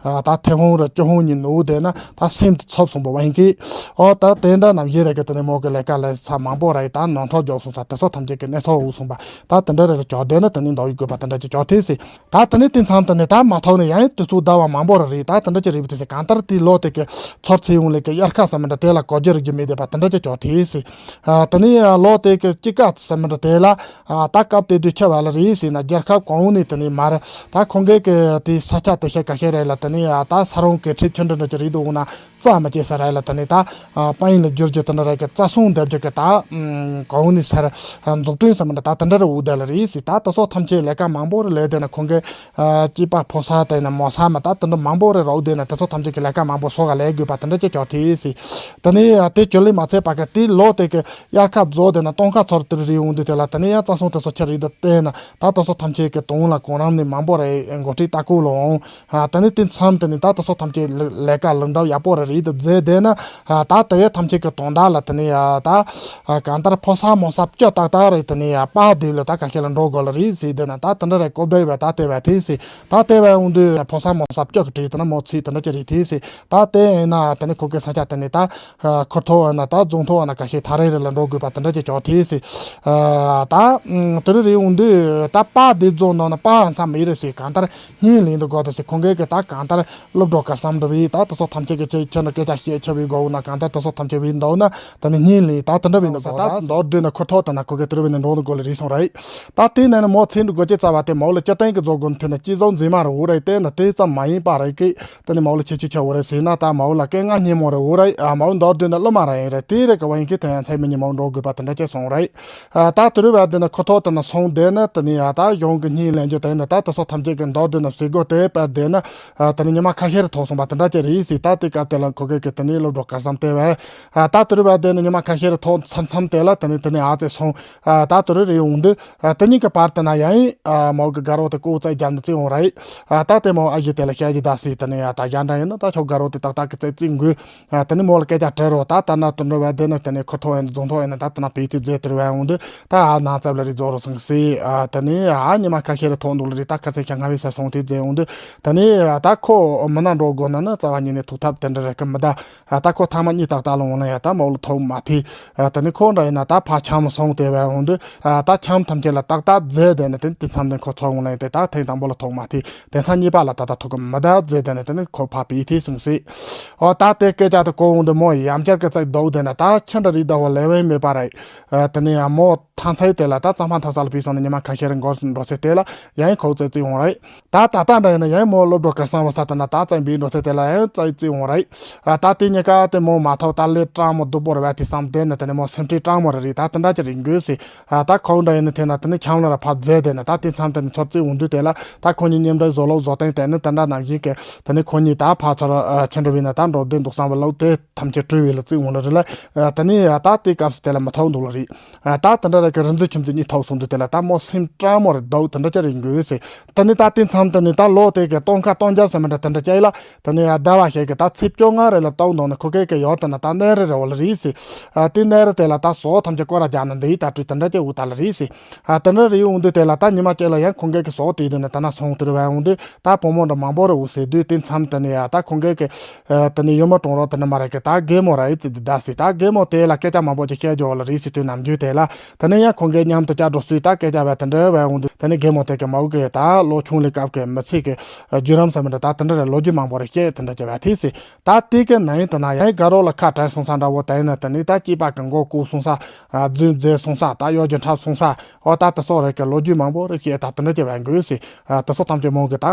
ད་ཐེ་ཧོང་ར་ཅོ་ཧོང་གཉིས་ནུ་དེ་ན་ད་སེམས་དེ་ཚོབ་སོང་པ་བ་ཡིན་གི། ཨོ་ད་དེ་འདྲ་ནམ་ཞིག་རེ་གི་དེ་ནི་མོ་གི་ལས་ཀ་ལས་ས་མང་པོ་ར་ཡི་ད་ནོར་འཁྲུལ་འཇོག་སོང་ས་དེ་ཚོ་ཐམས་ཅད་ཀྱི་གནས་ཚུལ་རུ་སོང་པ། ད་དེ་འདྲ་རེ་རེ་ཅོག་དེ་ནི་དེ་ནི་འདོགས་ཡི་དགོས་པ་དེ་འདྲ་ཅིག་ཅོག་ཐེ་ཟེར། ད་དེ་ནི་དེ་མཚམས་དེ་ནི་ད་མ་ཐོག་ནས་ཡང་དུས་ཚོད་ཟླ་བ་མང་པོ་ར་རེད། ད་དེ་འདྲ་ཅིག་རེད་པ་དེ་ཟེར། གང་ལྟར་དེ་ལོ་དེ་གི་ཚོར་ཚེ་ཡོང་ལས་ཀྱི་དབྱར་ཁ་ཟེར་མི་འདྲ་དེ་ལ་གོ་རྒྱུ་རིག་རྒྱུ་མེད་བསྡད་པ་དེ་འདྲ་ཅིག་ཅོག་ཐེ་ཟེར། ཨ་དེ་ནི་ལོ་དེ་གི་དཔྱིད་ཀ་ཟེར་མི་འདྲ་དེ་ལ་ཨ་ད་སྐབས་དེ་དུས་ཆེ་བ་ལ་རེད་ཟེར་ན་རྒྱལ་ཁབ་གོང་ནས་དེ་ནི་མར་ད་ཁོང་གི་གི་དེ་ས་ཆ་དེ་ཤེད་ཀ་ཤེད་རེད་ལ། དེ་ནི་ཨ་ད་ས་རོང་གི་ཁྲིད་ཆུ་འདྲ་འདྲ་ཅིག་རེད་འདུག་ན་རྩ་མ་སྐྱེས་ས་རེད་ལ། དེ་ནི་ད་ཨ་པ་ཡིན་ལ་བསྒྱུར་རྒྱུ་དེ་འདྲ་རེད་གི་རྩ་སྲུང་འདེབས་རྒྱུ་གི་ད་ཨམ་གོང་ནས་སར་ཨ་འཛུགས་སྐྲུན་ཟེར་མི་འདྲ་ད་དེ་འདྲ་རེ་འུ་བསྡད་ལ་རེད་ཟེར། ད་དེ་ཚོ་ཐམས་ཅད་ལས་ཀ་མང་པོ་རེ་ལས་བསྡད་ན་ཁོང་གི་ཨ་སྐྱེས་པ་ཕོ་གསར་དེ་ན་མོ་གསར་མ་ད་དེ་འདྲ་མང་པོ་རེ་རོགས་བསྡད་ན་དེ་ཚོ་ཐམས་ཅད་ཀྱི་ལས་ཀ་མང་པོ་སོགས་ལས་དགོས་པ་དེ་འདྲ་ཅིག་ཅོག་ཐེ་ཟེར། དེ་ནས་དེ་ཅོ་ལེ་མ་ཚད་པ་གི་དེ་ལོ་དེ་གི་དབྱར་ཁ་རྫོགས་དེ་ན་སྟོན་ཁ་ཚོར་དེར་རེ་འོང་དུས་དེ་ལ་དེ་ནས་ཡང་རྩ་སྲུང་དེ་ཚོ་ཆ་རེ་དུ་བལྟས་ན་ད་དེ་ཚོ་ཐམས་ཅད་ཀྱི་དོན་ལ་གོང་རིམ་ནས་མང་པོ་རེ་འགོ་ཁྲིད་ལྟ་སྐོར་ལ་འོང་། ཨ་དེ་ནས་དེ་མཚམས་དེ་ནས་ད་དེ་ཚོ་ཐམས་ཅད་ལས་ཀ་ལུགས་འདྲ་ཡག་པོ་རེ་རེ་དུ་མཛད་དེ་ན་ཨ་ད་དེ་ཡ་ཐམས་ཅད་ཀྱི་དོན་དག་ལ་དེ་ནས་ཡ་ད་ཨ་གང་ལྟར་ཕོ་གསར་མོ་གསར་སྐྱོ་ཏག་ཏག་རེད། དེ་ནས་ཡ་པ་དེབ་ལ་ད་ག་ཤེད་ལ་འགྲོ་དགོས་ལ་རེད་ཟེར་དེ་ན་ད་དེ་འདྲ་རེ་ཀོ་བྲེ་བ་ད་དེ་བ་དེ་ཟེར། ད་དེ་བ་འོང་དུས་ཕོ་གསར་མོ་གསར་སྐྱོ་གི་བྲིས་དེ་ན་མོ་ཚིག་དེ་འདྲ་ཅི་རེད་དེ་ཟེར། ད་དེ་ཡིན་ན་དེ་ནས་ཁོ་གི་ས་ཆ་དེ་ནས་ད་ཁུར་ཐོག་ན་ད་རྫོང་ཐོག་ན་ག་ཤེད་ཐག་རིང་རེ་ལ་འགྲོ་དགོས་པ་དེ་འདྲ་ཅིག་ཅོག་ཐེ་ཟེར། ད་དེ་རུ་རེ་འོང་དུས་ད་པ་དེ་རྫོང་ནང་ན་པ་ས་མི་རེད་ཟེར། གང་ལྟར་སྙིང་ལིང་དུ་དགོས་དེ་ཟེར། ཁོང་གིས་གི་ད་གང་ལྟར་སློབ་གྲོགས་ག་བསམ་འདུག་བས་ད་དེ་ཚོ་ཐམས་ཅད་ཀྱི་ཆེད་ཁྱེད་ནི་སྐད་ཆ་བཤད་ཆེ་བའི་དགོས་འོང་ན་གང་ལྟར་དེ་ཚོ་ཐམས་ཅད་བས་འདུག་ན་ད་ནི་སྙིང་ལིང་ད་དེ་འདྲ་བས་འདུག་ད་མདོར་བསྡུས་ན་ ཁོ་ཐོག་ད་ན་ཁོ་གེ་དུ་རུ་བའི་ནས་འགྲོ་འདུག་གོ་ལ་རེད་སོང་རེད། ད་དེ་ནས་ནི་མོ་ཚེ་འདུག་གོ་ཅི་ཙ་བ་དེ་མོ་ལ་སྤྱི་བཏང་གི་རྫོགས་དགོན་ཐེ་ན་ཅི་བཟོ་འཛིན་མ་རུ་རེད། དེ་ན་དེ་ཙམ་མ་ཡིན་པ་རེད་གི། དེ་ནི་མོ་ལ་ཁྱེད་ཆོས་ཆ་འོ་རེད་ཟེར་ན། ད་མོ་ལ་སྐད་ངག་སྙན་མོ་རུ་འོ་རེད། ཨ་མོ་མདོར་བསྡུས་ན་སློབ་མ་ར་ཡིན་རེད། དེ་རེད་གི་བ་ཡིན་གི་དེ་ཡང་ཚེ་མི་ཉིན་མོ་འགྲོ་དགོས་པ་དེ་འདྲ་ཅི་སོང་རེད། ཨ་ད་དུ་རུ་བ་དེ་ན་ཁོ་ཐོག་དེ་ན་སོང་དེ་ན་དེ་ནི་ཨ་ད་གཞུང་གི་གཉིས་ལེན་རྒྱུ་དེ་ན་ད་དེ་སོགས་ཐམས་ཅད་ཀྱི་མདོར་བསྡུས་ན་ཟེར་དགོས་དེ་པར་དེ་ན། ཨ་དེ་ནི་ཉི་མ་ཁ་ཤས་རུ་ཐོག་སོང་པ་དེ་འདྲ་ཅི་རེད་ཟེར། ད་དེ་སྐབས་དེ་ལ་ཁོ་གེ་གི་དེ་ནི་སློབ་གྲོགས་གར་སམ་དེ་བས། ཨ་ད་དུ་རུ་བ་དེ་ནི་ཉི་མ་ཁ་ཤས་རུ་ཐོག་མཚམས་མཚམས་དེ་ལ་དེ་ནི་དེ་ནི་ཨ་ཙེ་སོང་། ཨ་ད་དུ་རུ་རེ་ཡོང་དུས། ཨ་དེ་གཉིས་ཀྱི་བར་དུ་ན་ཡང་ཨ་མོ་གི་དགའ་རོགས་དེ་ཀོ་ཙེ་རྒྱབ་ནས་བརྩི་འོང་རེད། ཨ་ད་དེ་མོ་ཨ་ཞེ་དེ་ལ་བཤད་རྒྱུ་ད་སི་དེ་ནས་ཡ་ད་གཞན་འདྲ་ཡིན་ན་ད་ཁྱོད་དགའ་རོགས་དེ་ཏག་ཏག་གི་ཙེ་བརྩི་དགོས། ཨ་དེ་ནས་མོ་ལ་སྐད་ཆ་དྲི་རོགས། ད་ད་ན་དུ་འགྲོ་བ་དེ་ནས་དེ་ནས་ཁོ་ཐོག་ཡིན་རྫོང་ཐོག་ཡིན་ན་ད་དེ་ན་བེད་དེ་རྫས་དེར་བ་འོང་དུས་ད་ཨ་ན་ཙབ་ལ་རི་རྫོགས་རོགས་སང་སི། ཨ་དེ་ནས་ཨ་ཉི་མ་ཁ་ཤས་རེ་ཐོག་འདུག་ལ་རི་ད་ཁ་ཚེ་ཤ་ང་བའི་ས་སོང་དེ་རྫས་འོང་དུས་དེ་ནས་ཨ་ད་ཁོ་མི་ན་འགྲོ་དགོས་ན་ན་རྩ་བ་ཉིད་ནས་ཐུག་ཐབས་དེ་འདྲ་རེད་གི་མི་ད། ཨ་ད་ཁོ་ཐ་མ་གཉིས་ཏག་ཏག་ལ་འོང་ན་ཡ་ད་མོ་ལ་ཐོག་མ་ཐི། ཨ་དེ་ནས་ཁོ་འདྲ་ཡིན་ན་ད་ཕ་ཆམ་སོང་དེ་བས་འོང་དུས། ཨ་ད་ཆམ་ཐམས་ཅད་ལ་ཏག་ཏག་རྫས་དེ་ནས་དེ་དེ་མཚམས་དེ་ཁོ་ཚོ་འོང་ན་ཡ་དེ་ད་ཐེངས་དང་པོ་ལ་ཐོག་མ་ཐི། དེ་མཚམས་གཉིས་པ་ལ་ད་ད་ཐུག་གི་མི་ད་རྫས་དེ་ནས་དེ་ནས་ཁོ་ཕ་བི་ཐི་སང་སི། ཨོ་ད་དེ་སྐད་ཆ་དེ་གོ་འོང་དུས་མོ་ཡམ་ཆར་གི་ཚིག་རྡོག་དེ་ན་ད་ཆི་འདྲ་རིག་ད་བ་ལེ་བན་མེད་པ་རེད། ཨ་དེ་ནས་ཡ་མོ་ཐང་ཚའི་དེ་ལ་ད་གཙང་མ་ཐང་ས་ལ་བི་སོང་ནས་ཉི་མ་ཁ་ཤས་རིང་འགོར་འགྲོ་ཚེ་དེ་ལ་ཡང་ཁོ་ཚེ་བརྩི་འོང་རེད། ད་ད་ལྟ་འདྲ་ཡིན་ན་ཡང་མོ་སློབ་གྲོགས་སྐལ་བཟང་བ་ས་དེ་ན་ད་བཙན་པའི་འགྲོ་ཚེ་དེ་ལ་ཡང་བཙན་བརྩི་འོང་རེད། ཨ་ད་དེ་གཉིས་ཀ་དེ་མོ་མ་ཐོག་ད་ལས་སྤྲང་མོ་སྡུག་པོ་རེད་བ་དེ་བསམ་དེ་ནི་དེ་ནས་མོ་སེམས་ཁྲལ་སྤྲང་མོ་རེ་རེད། ད་དེ་འདྲ་ཅི་རེད་འགོས་སི། ཨ་ད་ཁོ་འདྲ་ཡིན་ན་དེ་ན་དེ་ནི་ཆང་ལ་ར་ཕབ་རྫས་དེ་ན་ད་དེ་མཚམས་དེ་ནི་ཚོར་བརྩི་འོང་དུས་དེ་ལ་ད་ཁོ་གཉིས་མཉམ་འབྲེལ་བཟོ་ལོག་བཟོ་སྟངས་དེ་ནི་དེ་འདྲ་ནང་བཞིན་གི་དེ་ནི་ཁོ་གཉིས་ད་ཕ་ཚོར་ཨ་ཆི་འདྲ་བས་ན་ད་འགྲོ་བདེ་འདུག་བསམ་པ་ལོག་དེ་ཐམས་ཅད་བཀྲུས་བས་ལ་བརྩི་འོང་ལ་རེད་ལ། ཨ་དེ་ནི་ཨ་ད་དེ་སྐབས་སུ་དེ་ལ་མ་ཐོག་འདུག་ལ་རེད། ཨ་ད་དེ་འདྲ་རེད་གི་རི་འཛུལ་ཁྱིམ་མཚེས་གཉིས་ཐོག་སོང་དུས་དེ་ལ་ད་མོ་སེམས་སྤྲང་མོ་རེད་འདུག་དེ་འདྲ་ཅི་རེད་འགོས་སི། དེ་ནི་ད་དེ་མཚམས་དེ་ནི་ད་ལོ་དེ་གི་སྟོན་ཁ་སྟོན་རྒྱལ་ཟེར་མི་འདྲ་དེ་འདྲ་ཅི་ཡིན་ལ། དེ་ནས་ཡ་ཟླ་བ་ཞིག་གི་ད་ཚེས་བཅོ་ལྔ་རེ་ལ་བཏང་འདུག་ན་ཁོ་སྐད་ཀྱི་ཡོད་དེ་ན་ད་གནས་རི་རེ་བ་ལ་རེད་ཟེར། ཨ་དེ་གནས་རི་དེ་ལ་ད་ཟོག་ཐམས་ཅད་སྐོར་ར་རྒྱག་ན་འདི་ཡི་ད་དུས་དེ་འདྲ་ཅིག་འུ་ད་ལ་རེད་ཟེར། ཨ་དེ་འདྲ་རེད་འོང་དུས་དེ་ལ་ད་ཉི་མ་གཅིག་ལ་ཡང་ཁོང་སྐད་ཀྱི་ཟོག་དེ་དེ་ནས་ད་ན་སོང་དུ་རེ་བ་འོང་དུས་ད་བུ་མོ་འདྲ་མང་པོ་རེ་འུ་ཟེར་དུས་དེ་མཚམས་དེ་ནས་ཡ་ད་ཁོང་སྐད་ཀྱི་ཨ་དེ་ནས་ཡུ་མོ་གྲོང་རོགས་དེ་འདྲ་མ་རེད་གི་ད་རྒན་མོ་ར་ཡི་ཙི་དེ་ད་ཟེར། ད་རྒན་མོ་དེ་ལ་སྐད་ཆ་མང་པོ་ཅིག་བཤད་རྒྱུ་བ་ལ་རེད་ཟེར་དུས་ནམ་རྒྱུན་དེ་ལ། དེ་ནས་ཡང་ཁོང་གིས་མཉམ་དུ་བཅར་འགྲོ་སྲིད་ད་སྐད་ཆ་བས་དེ་འདྲ་བས་འོང་དུས་དེ་ནས་རྒན་མོ་དེ་གི་མའུ་གི་ད་ལོ་ཆུང་ལས་སྐབས་ཀྱི་མི་ཚེ་གི་བརྒྱུད་རིམ་ཟེར་མི་འདྲ་ད་དེ་འདྲ་རེ་ལོ་རྒྱུས་མང་པོ་རེ་བཤད་དེ་འདྲ་བྱས་པ་དེ་སྲིད་ད་དེ་གི་ནང་དུ་ན་ཡང་དགའ་རོགས་ལ་ཁ་བྲལ་སོང་ས་འདྲ་བོ་དེ་ཡིན་ན་དེ་ནས་ད་སྐྱེས་པ་གི་མགོ་བཀུག་སོང་ས་རྫུན་རྫས་སོང་ས་ད་གཡོ་སྒྱུ་འཁྲབ་སོང་ས་ཨོ་ད་དེ་སོགས་རེ་གི་ལོ་རྒྱུས་མང་པོ་རེ་བཤད་ད་དེ་འདྲ་བྱས་པ་འགོས་སྲིད། དེ་སོགས་ཐམས་ཅད་མོ་གི་ད་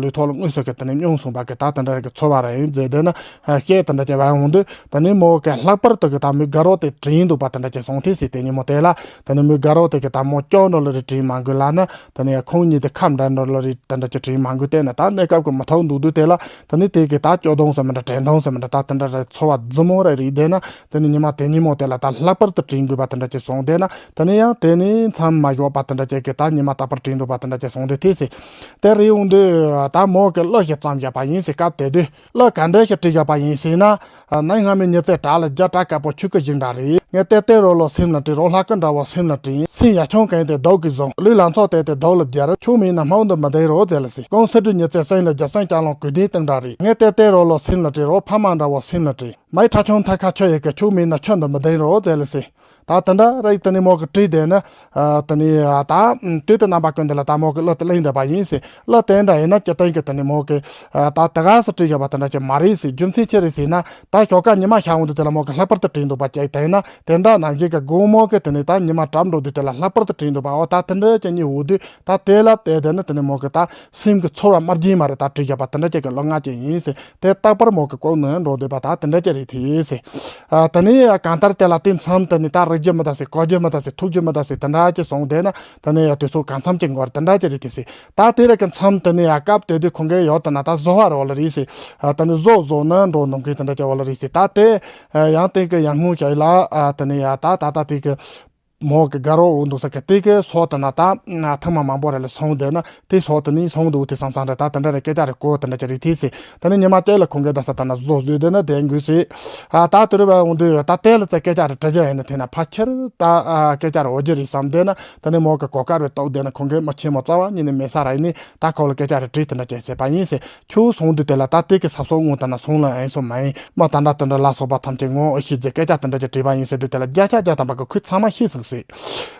ལུས་ཐོག་ལ་དངོས་སུ་གི་དེ་ནས་མྱོང་སོང་བ་གི་ད་དེ་འདྲ་རེ་གི་ཚོར་བ་རེ་ཡིན་མཛད་དེ་ན། ཨ་བཤད་དེ་འདྲ་བྱས་པ་འོང་དུས་དེ་ནས་མོ་གི་ལྷག་པར་དུ་གི་ད་མོའི་དགའ་རོགས་དེ་དྲིན་འདུག་པ་དེ་འདྲ་བྱས་སོང་དེ་སྲིད་དེ་ཉིན་མོ་དེ་ལ་དེ་ནས་མོའི་དགའ་རོགས་དེ་གི་ད་མོ་སྐྱོ་འགྲོ་ལ་རེ་དྲིན་མ་འགུལ་ལ་ན་དེ་ནས་ཁོང་གཉིས་དེ་ཁ་འདྲ་འགྲོ་ལ་རེ་དེ་འདྲ་བྱས་དྲིན་མ་འགུལ་དེ་ན་ད་གནས་སྐབས་གི་མི་ཐོག་འདུག་དུས་དེ་ལ་དེ་ནས་དེ་གི་ད་སྐྱོ་གདུང་ཟེར་མི་འདྲ་དྲན་གདུང་ཟེར་མི་འདྲ་ད་དེ་འདྲ་རེ་ཚོར་བ་རྫི་མོ་རེ་རེད་དེ་ན་དེ་ནས་ཉི་མ་དེ་ཉིན་མོ་དེ་ལ་ད་ལྷག་པར་དུ་དྲིན་འགུལ་བ་དེ་འདྲ་བྱས་སོང་དེ་ན་དེ་ནས་ཡང་དེ་ནས་མཚམས་མ་ཞོག་པ་དེ་འདྲ་བྱས་གི་ད་ཉི་མ་རྟག་པར་དྲིན་འདུག་པ་དེ་འདྲ་བྱས་སོང་དེ་དེ་སྲིད་དེ་རེ་འོང་དུས་ད་མོ་གི་གླུ་ཞིག་བརྩམས་བཞག་པ་ཡིན་ཟེར་སྐབས་དེ་དུས། གླུ་ག་འདྲ་ཞིག་བྲིས་བཞག་པ་ཡིན་ཟེར་ན། ནངས་སྔ་མོའི་ཉི་ཚེ་བྲག་ལ་རྒྱ་བྲག་དཀར་པོ་ཆུ་སྐྱེས་ཞིག་འདྲ་རེད། ངས་བལྟས་བལྟས་རོགས་ལོ་སེམས་ལ་དྲན་རོགས་ལྷ་སྐུ་འདྲ་བོ་སེམས་ལ་དྲན། སེམས་ཡ་ཆུང་གང་དེ་རྡོ་གིས་བཟུང་། ལུས་ལ་མཚོ་གང་དེ་རྡོ་ལ་སྦྱར། ཆུ་མིན་ན་སྨག་འདི་མི་ལྡིང་རོགས་མཛད་ལ་ཟེར། ཀོང་སེ་འབྲུ་ཉི་ཚེ་སེམས་ལ་རྒྱ་སེམས་ལྕགས་ལོང་གོས་ལྡན་སྟེང་འདྲ་རེད། ངས་བལྟས་བལྟས་རོགས་ལོ་སེམས་ལ་དྲན་རོགས་ཕ་མ་འདྲ་བོ་སེམས་ལ་དྲན། མའི་ཁྲ་ཆུང་ཐ་ཁ་ཆུ་ཡི་གི་ཆུ་མིན་ན་ཆུ་འདི་མི་ལྡིང་རོགས་མཛད་ལ་ཟེར། ད་དེ་འདྲ་རེད་དེ་ནི་མོ་གི་བྲིས་དེ་ནི། ཨ་དེ་ནས་ད་དུས་དེ་རྣམ་པ་ཀུན་ཏུ་ལ་ད་མོ་གི་གླུ་དེ་གླེང་བསྡད་པ་ཡིན་ཟེར། གླུ་དེ་འདྲ་ཡིན་ན་སྤྱིར་བཏང་གི་དེ་ནས་མོ་གི་ཨ་ད་དེ་ག་སེ་བྲིས་བཞག་པ་དེ་འདྲ་ཅིག་མ་རེད་ཟེར། རྒྱུ་མཚན་ཅི་རེད་ཟེར་ན། ད་ཞོགས་ཀ་ཉི་མ་ཤར་འོང་དུས་དེ་ལ་མོ་གི་ལྷག་པར་དུ་བྲིས་འདུག་པ་ཅིག་དེ་ཡིན་ན་དེ་འདྲ་ནང་བཞིན་གི་དགོང་མོ་གི་དེ་ནས་ད་ཉི་མ་གྲབས་འགྲོ་དུས་དེ་ལ་ལྷག་པར་དུ་བྲིས་འདུག་པ། འོ་ད་དེ་འདྲ་ཅིག་གཉིས་འོ་དུས་ད་དེ་ལ་བལྟས་དེ་ནི་དེ་ནས་མོ་གི་ད་སེམས་ཀྱི་ཚོར་བ་དམར་རྗེན་མ་རེད། ད་བྲིས་བཞག་པ་དེ་འདྲ་ཅིག་གི་གླུ་ངག་ཅིག་ཡིན་ཟེར། དེ་རྟག་པར་མོ་གི་ལྐོག་ནས་འགྲོ་འདོད་པ་ད་དེ་འདྲ་ཅིག་རེད་དེ་ཟེར། ཨ་དེ་ནས་གང་ལྟར་དེ་ལ་དེ་མཚམས་དེ་ནས་ད་རིག་རྒྱུ་མི་ད་ཟེར། གོ་རྒྱུ་མི་ད་ཟེར། ཐུག་རྒྱུ་མི་ད་ཟེར། དེ་འདྲ་ཅིག་སོང་དེ་ན་དེ་ནས་ཡ་དུས་ཚོད་གང་འཚམ་ཅིག་འགོར་དེ་འདྲ་ཅིག་རེད་དེ་ཟེར། ད་དེ་རེད་གི་མཚམས་དེ་ནས་ཡ་སྐབས་དེ་དུས་ཁོང་གིས་ཡོད་དེ་ན་ད་བཟོ་བ་རོགས་ལ་རེད་ཟེར། ཨ་དེ་ནས་བཟོ་བཟོ་ན་འགྲོ་ནམ་མཁའི་དེ་འདྲ་ཅིག་བ་ལ་རེད་ཟེར། ད་དེ་ཡང་དེ་གི་ཡང་སྔོན་ཞིག་ལ་ཨ་དེ་ནས་ཡ་ད་ད་ད་དེ་གི་མོ་གི་དགའ་རོགས་འོ་འདུག་ས་གི་དེ་གི་སོགས་དེ་ན་ད་ཐེངས་མ་མང་པོ་རེ་ལ་སོང་དེ་ན་དེ་སོགས་དེ་ནི་སོང་འདུག་དེ་བསམ་བསམ་རེ་ད་དེ་འདྲ་རེ་སྐད་ཆ་རེ་གོ་དེ་འདྲ་ཅིག་རེད་དེ་ཟེར། དེ་ནི་ཉི་མ་གཅིག་ལ་ཁོང་གིས་ད་ས་ད་ན་བཟོ་བཟོས་དེ་ན་དེ་འགུལ་ཟེར། ཨ་ད་དུ་རུ་བ་འོ་འདུག་ད་དེ་ལ་ཙེ་སྐད་ཆ་རེ་དྲི་རྒྱུ་ཡིན་ན་དེ་ན་ཕ་ཁྱེར་ད་ཨ་སྐད་ཆ་རེ་འོ་རྒྱུ་རེད་བསམ་དེ་ན་དེ་ནི་མོ་གི་གོ་སྐབས་རེ་རྟོགས་དེ་ན་ཁོང་གིས་མི་ཆེན་མོ་རྩ་བ་ཉིད་ནས་མེད་ས་ར་ཡིན་ནི་ད་ཁོ་ལ་སྐད་ཆ་རེ་དྲིས་དེ་འདྲ་ཅིག་བྱས་པ་ཡིན་ཟེར། ཁྱོད་སོང་དུས་དེ་ལ་ད་དེ་གི་ས་སོགས་དངོས་ད་ན་སོང་ལ་ཨེ་སོ་མ་ཡིན་མ་ད་འདྲ་དེ་འདྲ་ལ་སོགས་པ་ཐམས་ཅད་ངོ་ཨེ་ཤེས་ཟེར་སྐད་ཆ་དེ་འདྲ་ཅིག་དྲིས་པ་ཡིན་ཟེར་དུས་དེ་ལ་བརྒྱ་ཆ་བརྒྱ་ཐམ་པ་གི་ཁོས་ཚང་མ་ཤེས་སོང་ཟེར།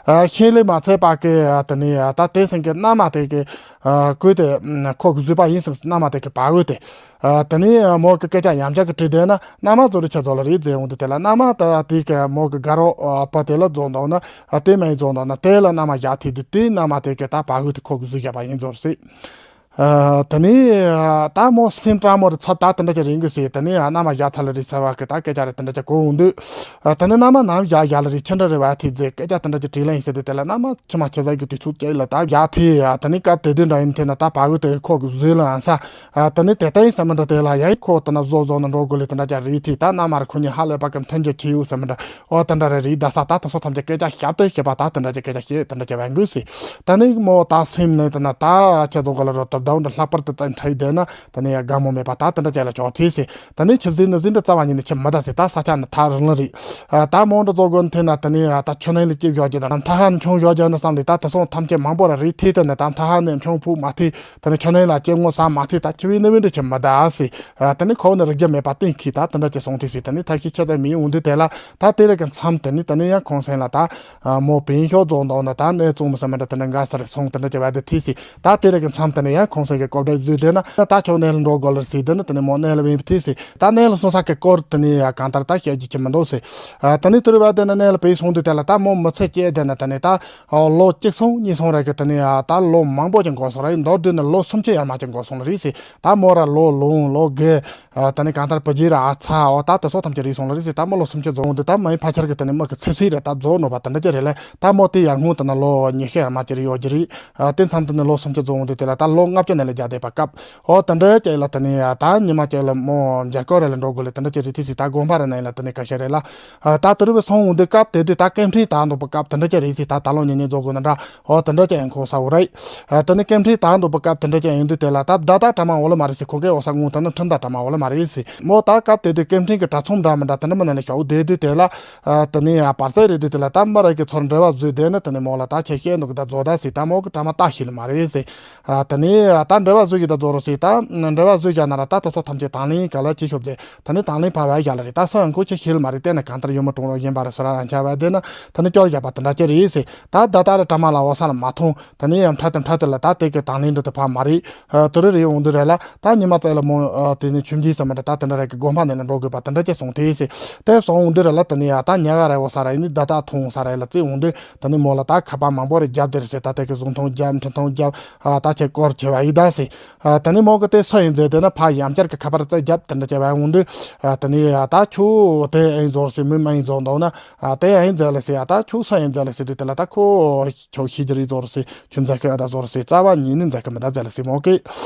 ཨ་ཤེས་ལེ་མ་ཚད་པ་གི་ཨ་དེ་ནས་ཨ་ད་དེ་སེང་གི་མནའ་མ་དེ་གི་ཨ་ཁོས་དེ་ཨ་ཁོ་གི་བཟོས་པ་ཡིན་སེང་མནའ་མ་དེ་གི་བ་འོས་དེ། ཨ་དེ་ནས་ཨ་མོ་གི་སྐད་ཆ་ཡང་བསྐྱར་གི་དྲིས་བསྡད་ན་མནའ་མ་ཚོ་རི་ཆ་ཚོ་ལ་རེད་ཟེར་འོང་དུས་དེ་ལ་མནའ་མ་ད་དེ་གི་མོ་གི་དགའ་རོགས་ཨ་པ་དེ་ལ་རྫོགས་འདུག་ན་ཨ་དེ་མ་ཡིན་རྫོགས་འདུག་ན་དེ་ལ་མནའ་མ་བཞག་ཐིག་དུས་དེ་མནའ་མ་དེ་གི་ད་བ་འོས་དེ་ཁོ་གི་བཟོས་བཞག་པ་ཡིན་ཚོ་སྲིད། ཨ་དེ་ནས་ཨ་ད་མོ་སེམས་དྲང་མོ་རེད་ཚ་ད་དེ་འདྲ་ཅིག་རེད་འགུལ་སྲིད། དེ་ནས་ཨ་མནའ་མ་བཞག་ཚར་ལ་རེད་ཚ་བ་གི་ད་སྐད་ཆ་རེད་དེ་འདྲ་ཅིག་གོ་འོང་དུས། ཨ་དེ་ནས་མནའ་མ་ནམ་བཞག་བཞག་ལ་རེད་ཁྱི་འདྲ་རེད་བ་ཐིག་ཟེར་སྐད་ཆ་དེ་འདྲ་ཅིག་དྲིས་ལན་ཡིན་ཟེར་དུས་དེ་ལ་མནའ་མ་ཁྱི་མ་ཁྱི་ཟ་གི་དུས་ཚོད་ཅིག་ལ་ད་བཞག་ཐིག་ཨ་དེ་ནས་སྐབས་དེ་དུས་འདྲ་ཡིན་ཐིག་ན་ད་བ་འོས་དེ་ཁོ་གི་བཟོས་ལ་ཨ་ས། ཨ་དེ་ནས་དེ་ལྟ་ཡིན་ས་མི་འདྲ་དེ་ལ་ཡང་ཁོ་དེ་ན་བཟོ་བཟོ་ན་འགྲོ་དགོས་ལེ་དེ་འདྲ་ཅིག་རེད་ཐིག་ད་མནའ་མ་རེད་ཁོ་གཉིས་ཧ་ལས་པ་གི་མཐུན་འགྱུར་ཆེ་ཡོད་ས་མི་འདྲ། ཨོ་དེ་འདྲ་རེད་རེད་ད་ས་ད་དེ་ཚོ་ཐམས་ཅད་སྐད་ཆ་བཤད་དེ་བཤད་པ་ད་དེ་འདྲ་ཅིག་སྐད་ཆ་བཤད་དེ་འདྲ་ཅིག་བས་འགུལ་སྲིད། ད་ནི་མོ་ད་སེམས་ནས་དེ་ན་ད་ཁྱེད་ཚོ་ག་ལ་རོ་ཏོ་ད་འདྲ་ལྷག་པར་དུ་ད་འཕྲད་བསྡད་ན་ད་ནི་ཡ་དགའ་མོ་མེད་པ་ད་དེ་འདྲ་ཅིག་ལ་ཆོག་ཐིག་སྲིད། ད་ནི་ཆི་ཟིན་ནི་ཟིན་འདྲ་རྩ་བ་ཉིད་ནས་ཁྱི་མི་ད་སྲིད་ད་ས་ཆ་ནི་ཐག་རིང་ལ་རེད། ད་མོ་འདྲ་བཟོ་དགོས་ཐེ་ན་ད་ནི་ད་ཆུ་ནང་ལ་སྐྱེས་བཞག་རྒྱུ་དང་ཐ་ཧ་ནི་ཆུང་བཞག་རྒྱུ་ནི་བསམ་རེད་ད་དེ་སོང་ཐམས་ཅད་མང་པོ་ར་རེད་ཐིག་ད་ནི་ད་ཐ་ཧ་ནི་ཆུང་ཕུག་མ་ཐིག་ད་ནི་ཆུ་ནང་ལ་སྐྱེ་ངོ་ས་མ་ཐིག་ད་ཁྱི་བའི་ནི་བའི་འདྲ་ཁྱི་མི་ད་སྲིད། ད་ནི་ཁོ་ནི་རིག་རྒྱུ་མེད་པ་གཏན་འཁེལ་ད་དེ་འདྲ་ཅིག་སོང་ཐིག་སྲིད། ད་ནི་ཐབས་ཤེས་ཆེ་ཙམ་མི་འོང་དུས་དེ་ལ་ད་དེ་རིགས་ཀྱི་མཚམས་དེ་ནི་ད་ནི་ཡང་ཁོང་སེང་ལ་ད། ཨ་མོ་བེན་ཤོག་རྫོགས་འདུག་ན་ད་གནས་བཙོང་མི་ས་མི་འདྲ་དེ་འདྲ་འགའ་ས་རེ་སོང་དེ་འདྲ་ཅིག་བས་དེ་ཐིག་སྲིད། ད་དེ་རིགས་ཀྱི་མཚམས་དེ་ནས་ཡང་ཁོང་སེང་གི་སྐོར་འདྲ་བཟོས་དེ་ན་ད་ད་ཆོག་གནས་ལ་འགྲོ་དགོས་ལ་སྲིད་དེ་ནི་དེ་ནས་མོ་གནས་ལ་བེན་ཐིག་སྲིད། ད་གནས་ལ་སོང་ས་གི་སྐོར་དེ་ནས་ཡ་གང་ལྟར་ད་བཤད་རྒྱུ་ཅི་མི་འདུག་སྲིད། ཨ་དེ་ནས་དེ་རུ་བས་དེ་ན་གནས་ལ་བེན་སོང་དུས་དེ་ལ་ད་མོ་མི་ཚེ་སྐྱེལ་དེ་ན་དེ་ནས་ད་ལོ་གཅིག་སོང་གཉིས་སོང་རེ་གི་དེ་ནས་ཡ་ད་ལོ་མང་པོ་ཅིག་འགོར་སོང་རེད། མདོར་བསྡུས་ན་ལོ་སུམ་ཅུ་ཡར་མར་ཅིག་འགོར་སོང་ལ་རེད་སྲིད། ད་མོ་ར་ལོ་ལོང་ལོ་རྒས། ཨ་ད་ནི་གང་ལྟར་བུ་རྒྱུད་ར་ཨ་ཚ་འོ་ད་དེ་སོགས་ཐམས་ཅད་རིག་སོང་ལ་རིག་སྲིད། ད་མོ་ལོ་སུམ་ཅུ་རྫོགས་འོང་དུས་ད་མའི་ཕ་ཆར་གི་དེ་ནི་མི་གི་ཚེ་ཚིག་རེད་ད་རྫོགས་ནོ་བ་དེ་འདྲ་ཅི་རེད་ལ་ད་མོ་དེ་ཡར་སྔོན་དེ་ན་ལོ་ཉི་ཤུ་ཡར་མ་ཅི་རེད་ཡོད་ཀྱི་རེད། ཨ་དེ་མཚམས་དེ་ནི་ལོ་སུམ་ཅུ་རྫོགས་འོང་དུས་དེ་ལ་ད་ལོ་ལྔ་བཅུ་ནས་ལ་རྒྱ་བསྡད་པ་སྐབས་འོ་དེ་འདྲ་ཅི་ལ་དེ་ནི་ད་ཉི་མ་ཅི་ལ་མོ་འཇར་ཀོ་རེ་ལ་འགྲོ་དགོས་ལ་དེ་འདྲ་ཅི་རེད་དེ་སྲིད། ད་དགོན་པ་ར་ནས་ལ་དེ་ནི་ཁ་ཤས་རེད་ལ་ད་དེ་རུ་བས་སོང་འོང་དུས་སྐབས་དེ་དུས་ད་སྐད་འཕྲིན་ད་འདུག་པ་སྐབས་དེ་འདྲ་ཅི་རེད་སྲིད། ད་ད་ལོ་ཉིན་ཉིན་རྫོགས་དགོས་ན་འདྲ། ཨོ་དེ་འདྲ་ཅིག་ཡང་ཁོ་ས་འོ་རེད། ཨ་དེ་ནི་སྐད་འཕྲིན་དང་འདུག་པ་སྐབས་དེ་འདྲ་ཅིག་ཡིན་དུས་དེ་ལ་ད་བརྡ་དག་གྲ་མ་འོ་ལ་མ་རེད་ཟེར། ཁོ་གའི་འོ་ས་ངུ་ད་ནི་ཁྲིམས་དག་གྲ་མ་འོ་ལ་མ་རེད་ཟེར། མོ་ད་སྐབས་དེ་དུས་སྐད་འཕྲིན་གྱི་དྲ་ཚོམས་འདྲ་མི་འདྲ་དེ་འདྲ་མི་ནང་ལ་ཞོག་བསྡད་དུས་དེ་ལ། ཨ་དེ་ནི་ཡ་བར་སའི་རེད་དུས་དེ་ལ་ད་མི་རེ་གི་ཚོར་འབྲེལ་བ་བཟོས་བསྡད་ན་དེ་ནི་མོ་ལ་ད་ཁྱེད་བཤད་འདུག་གི་ད་རྫོགས་ད་ཟེར། ད་མོ་གི་གྲ་མ་ད་ཤི་ལ་མ་རེད་ཟེར། ཨ་དེ་ནི་ད་འབྲེལ་བ་བཟོས་ཀྱི་ད་རྫོགས་རོགས་ཟེར། ད་འབྲེལ་བ་བཟོས་བཞག་ན་ར་ད་དེ་ཚོ་ཐམས་ཅད་དང་ལེན་ག་ལ་ཅི་ཤོབ་ཟེར། ད་ནི་དང་ལེན་ཕ་བའི་ཞག་ལ་རེད། ད་སོ་ཡང་ཁོ་ཆེ་ཤེལ་མ་རེད། བལྟས་ན་གང་ལྟར་ཡོད་མ་གྲོང་རོགས་ཡིན་པ་རེད་སོ་ར་ཡང་ཆ་བ་བསྡད་ན་ད་ནི་སྐྱོར་བཞག་པ་དེ་འདྲ་ཅི་རེད་ཟེར། ད་ད་ལྟ་ར་གྲ་མ་ལ་འོ་ས་ལ་མ་མཐོང་། ད་ནི་ཡང་འཕྲལ་དུ་འཕྲལ་དུ་ལ་ད་དེ་གི་དང་ལེན་འདྲ་དུ་ཕ་མ་རེད། ཨ་དུ་རུ་རེ་འོང་དུ་རེ་ལ་ད་ཉི་མ་ཙེ་ལ་མོ་ཨ་དེ་ནི་ཆུམ་གྱིས་ས་མ་འདྲ་ད་དེ་འདྲ་རེ་གི་དགོན་པ་ནས་ལ་འགྲོ་དགོས་པ་དེ་འདྲ་ཅི་སོང་དེ་ཟེར། དེ་སོང་འོང་དུ་རེ་ལ་ད་ནི་ཡ་ད་ཉ་ག་ར་འོ་ས་ར་ཡིན་ནི་ད་ད་མཐོང་ས་ར་ལ་ཙེ་འོང་དུ་ད་ནི་མོ་ལ་ད་ཁ་པ་མང་པོ་རེ་རྒྱབ་དེ་རེ་ཟེར། ད་དེ་གི་གཟུགས་མཐོང་རྒྱབ་འཕྲིན་མཐོང་རྒྱབ། ཨ་ད་ཁྱེད་སྐོར་བྱེད་བ་ཡིན་ད་ཟེར། ཨ་ད་ནི་མོ་གི་དེ་སུ་ཡིན་མཛད་དེ་ན་ཕ་ཡང་བསྐྱར་གི་ཁ་པར་རྩེ་རྒྱབ་དེ་འདྲ་བྱེད་བ་འོང་དུས། ཨ་ད་ནི་ཨ་ད་ཁྱོད་དེ་ཨེ་ཡིན་ཟོར་ཟེར་མི་མ་ཡིན་ཟོར་འདུག་ན། ཨ་དེ་ཨེ་ཡིན་མཛད་ལ་ཟེར། ཨ་ད་ཁྱོད་སུ་ཡིན་མཛད་ལ་ཟེར་དུས་དེ་ལ་ད་ཁོ་ཁྱོད་ཤི་རྒྱུ་རེད་ཟོར་ཟེར། ཁྱོད་མཛད་གི་ཨ་ད་ཟོར་ཟེར། རྩ་བ་ཉིད་ནས་མཛད་གི་མི་ད་མཛད་ལ་ཟེར་མོ་གི།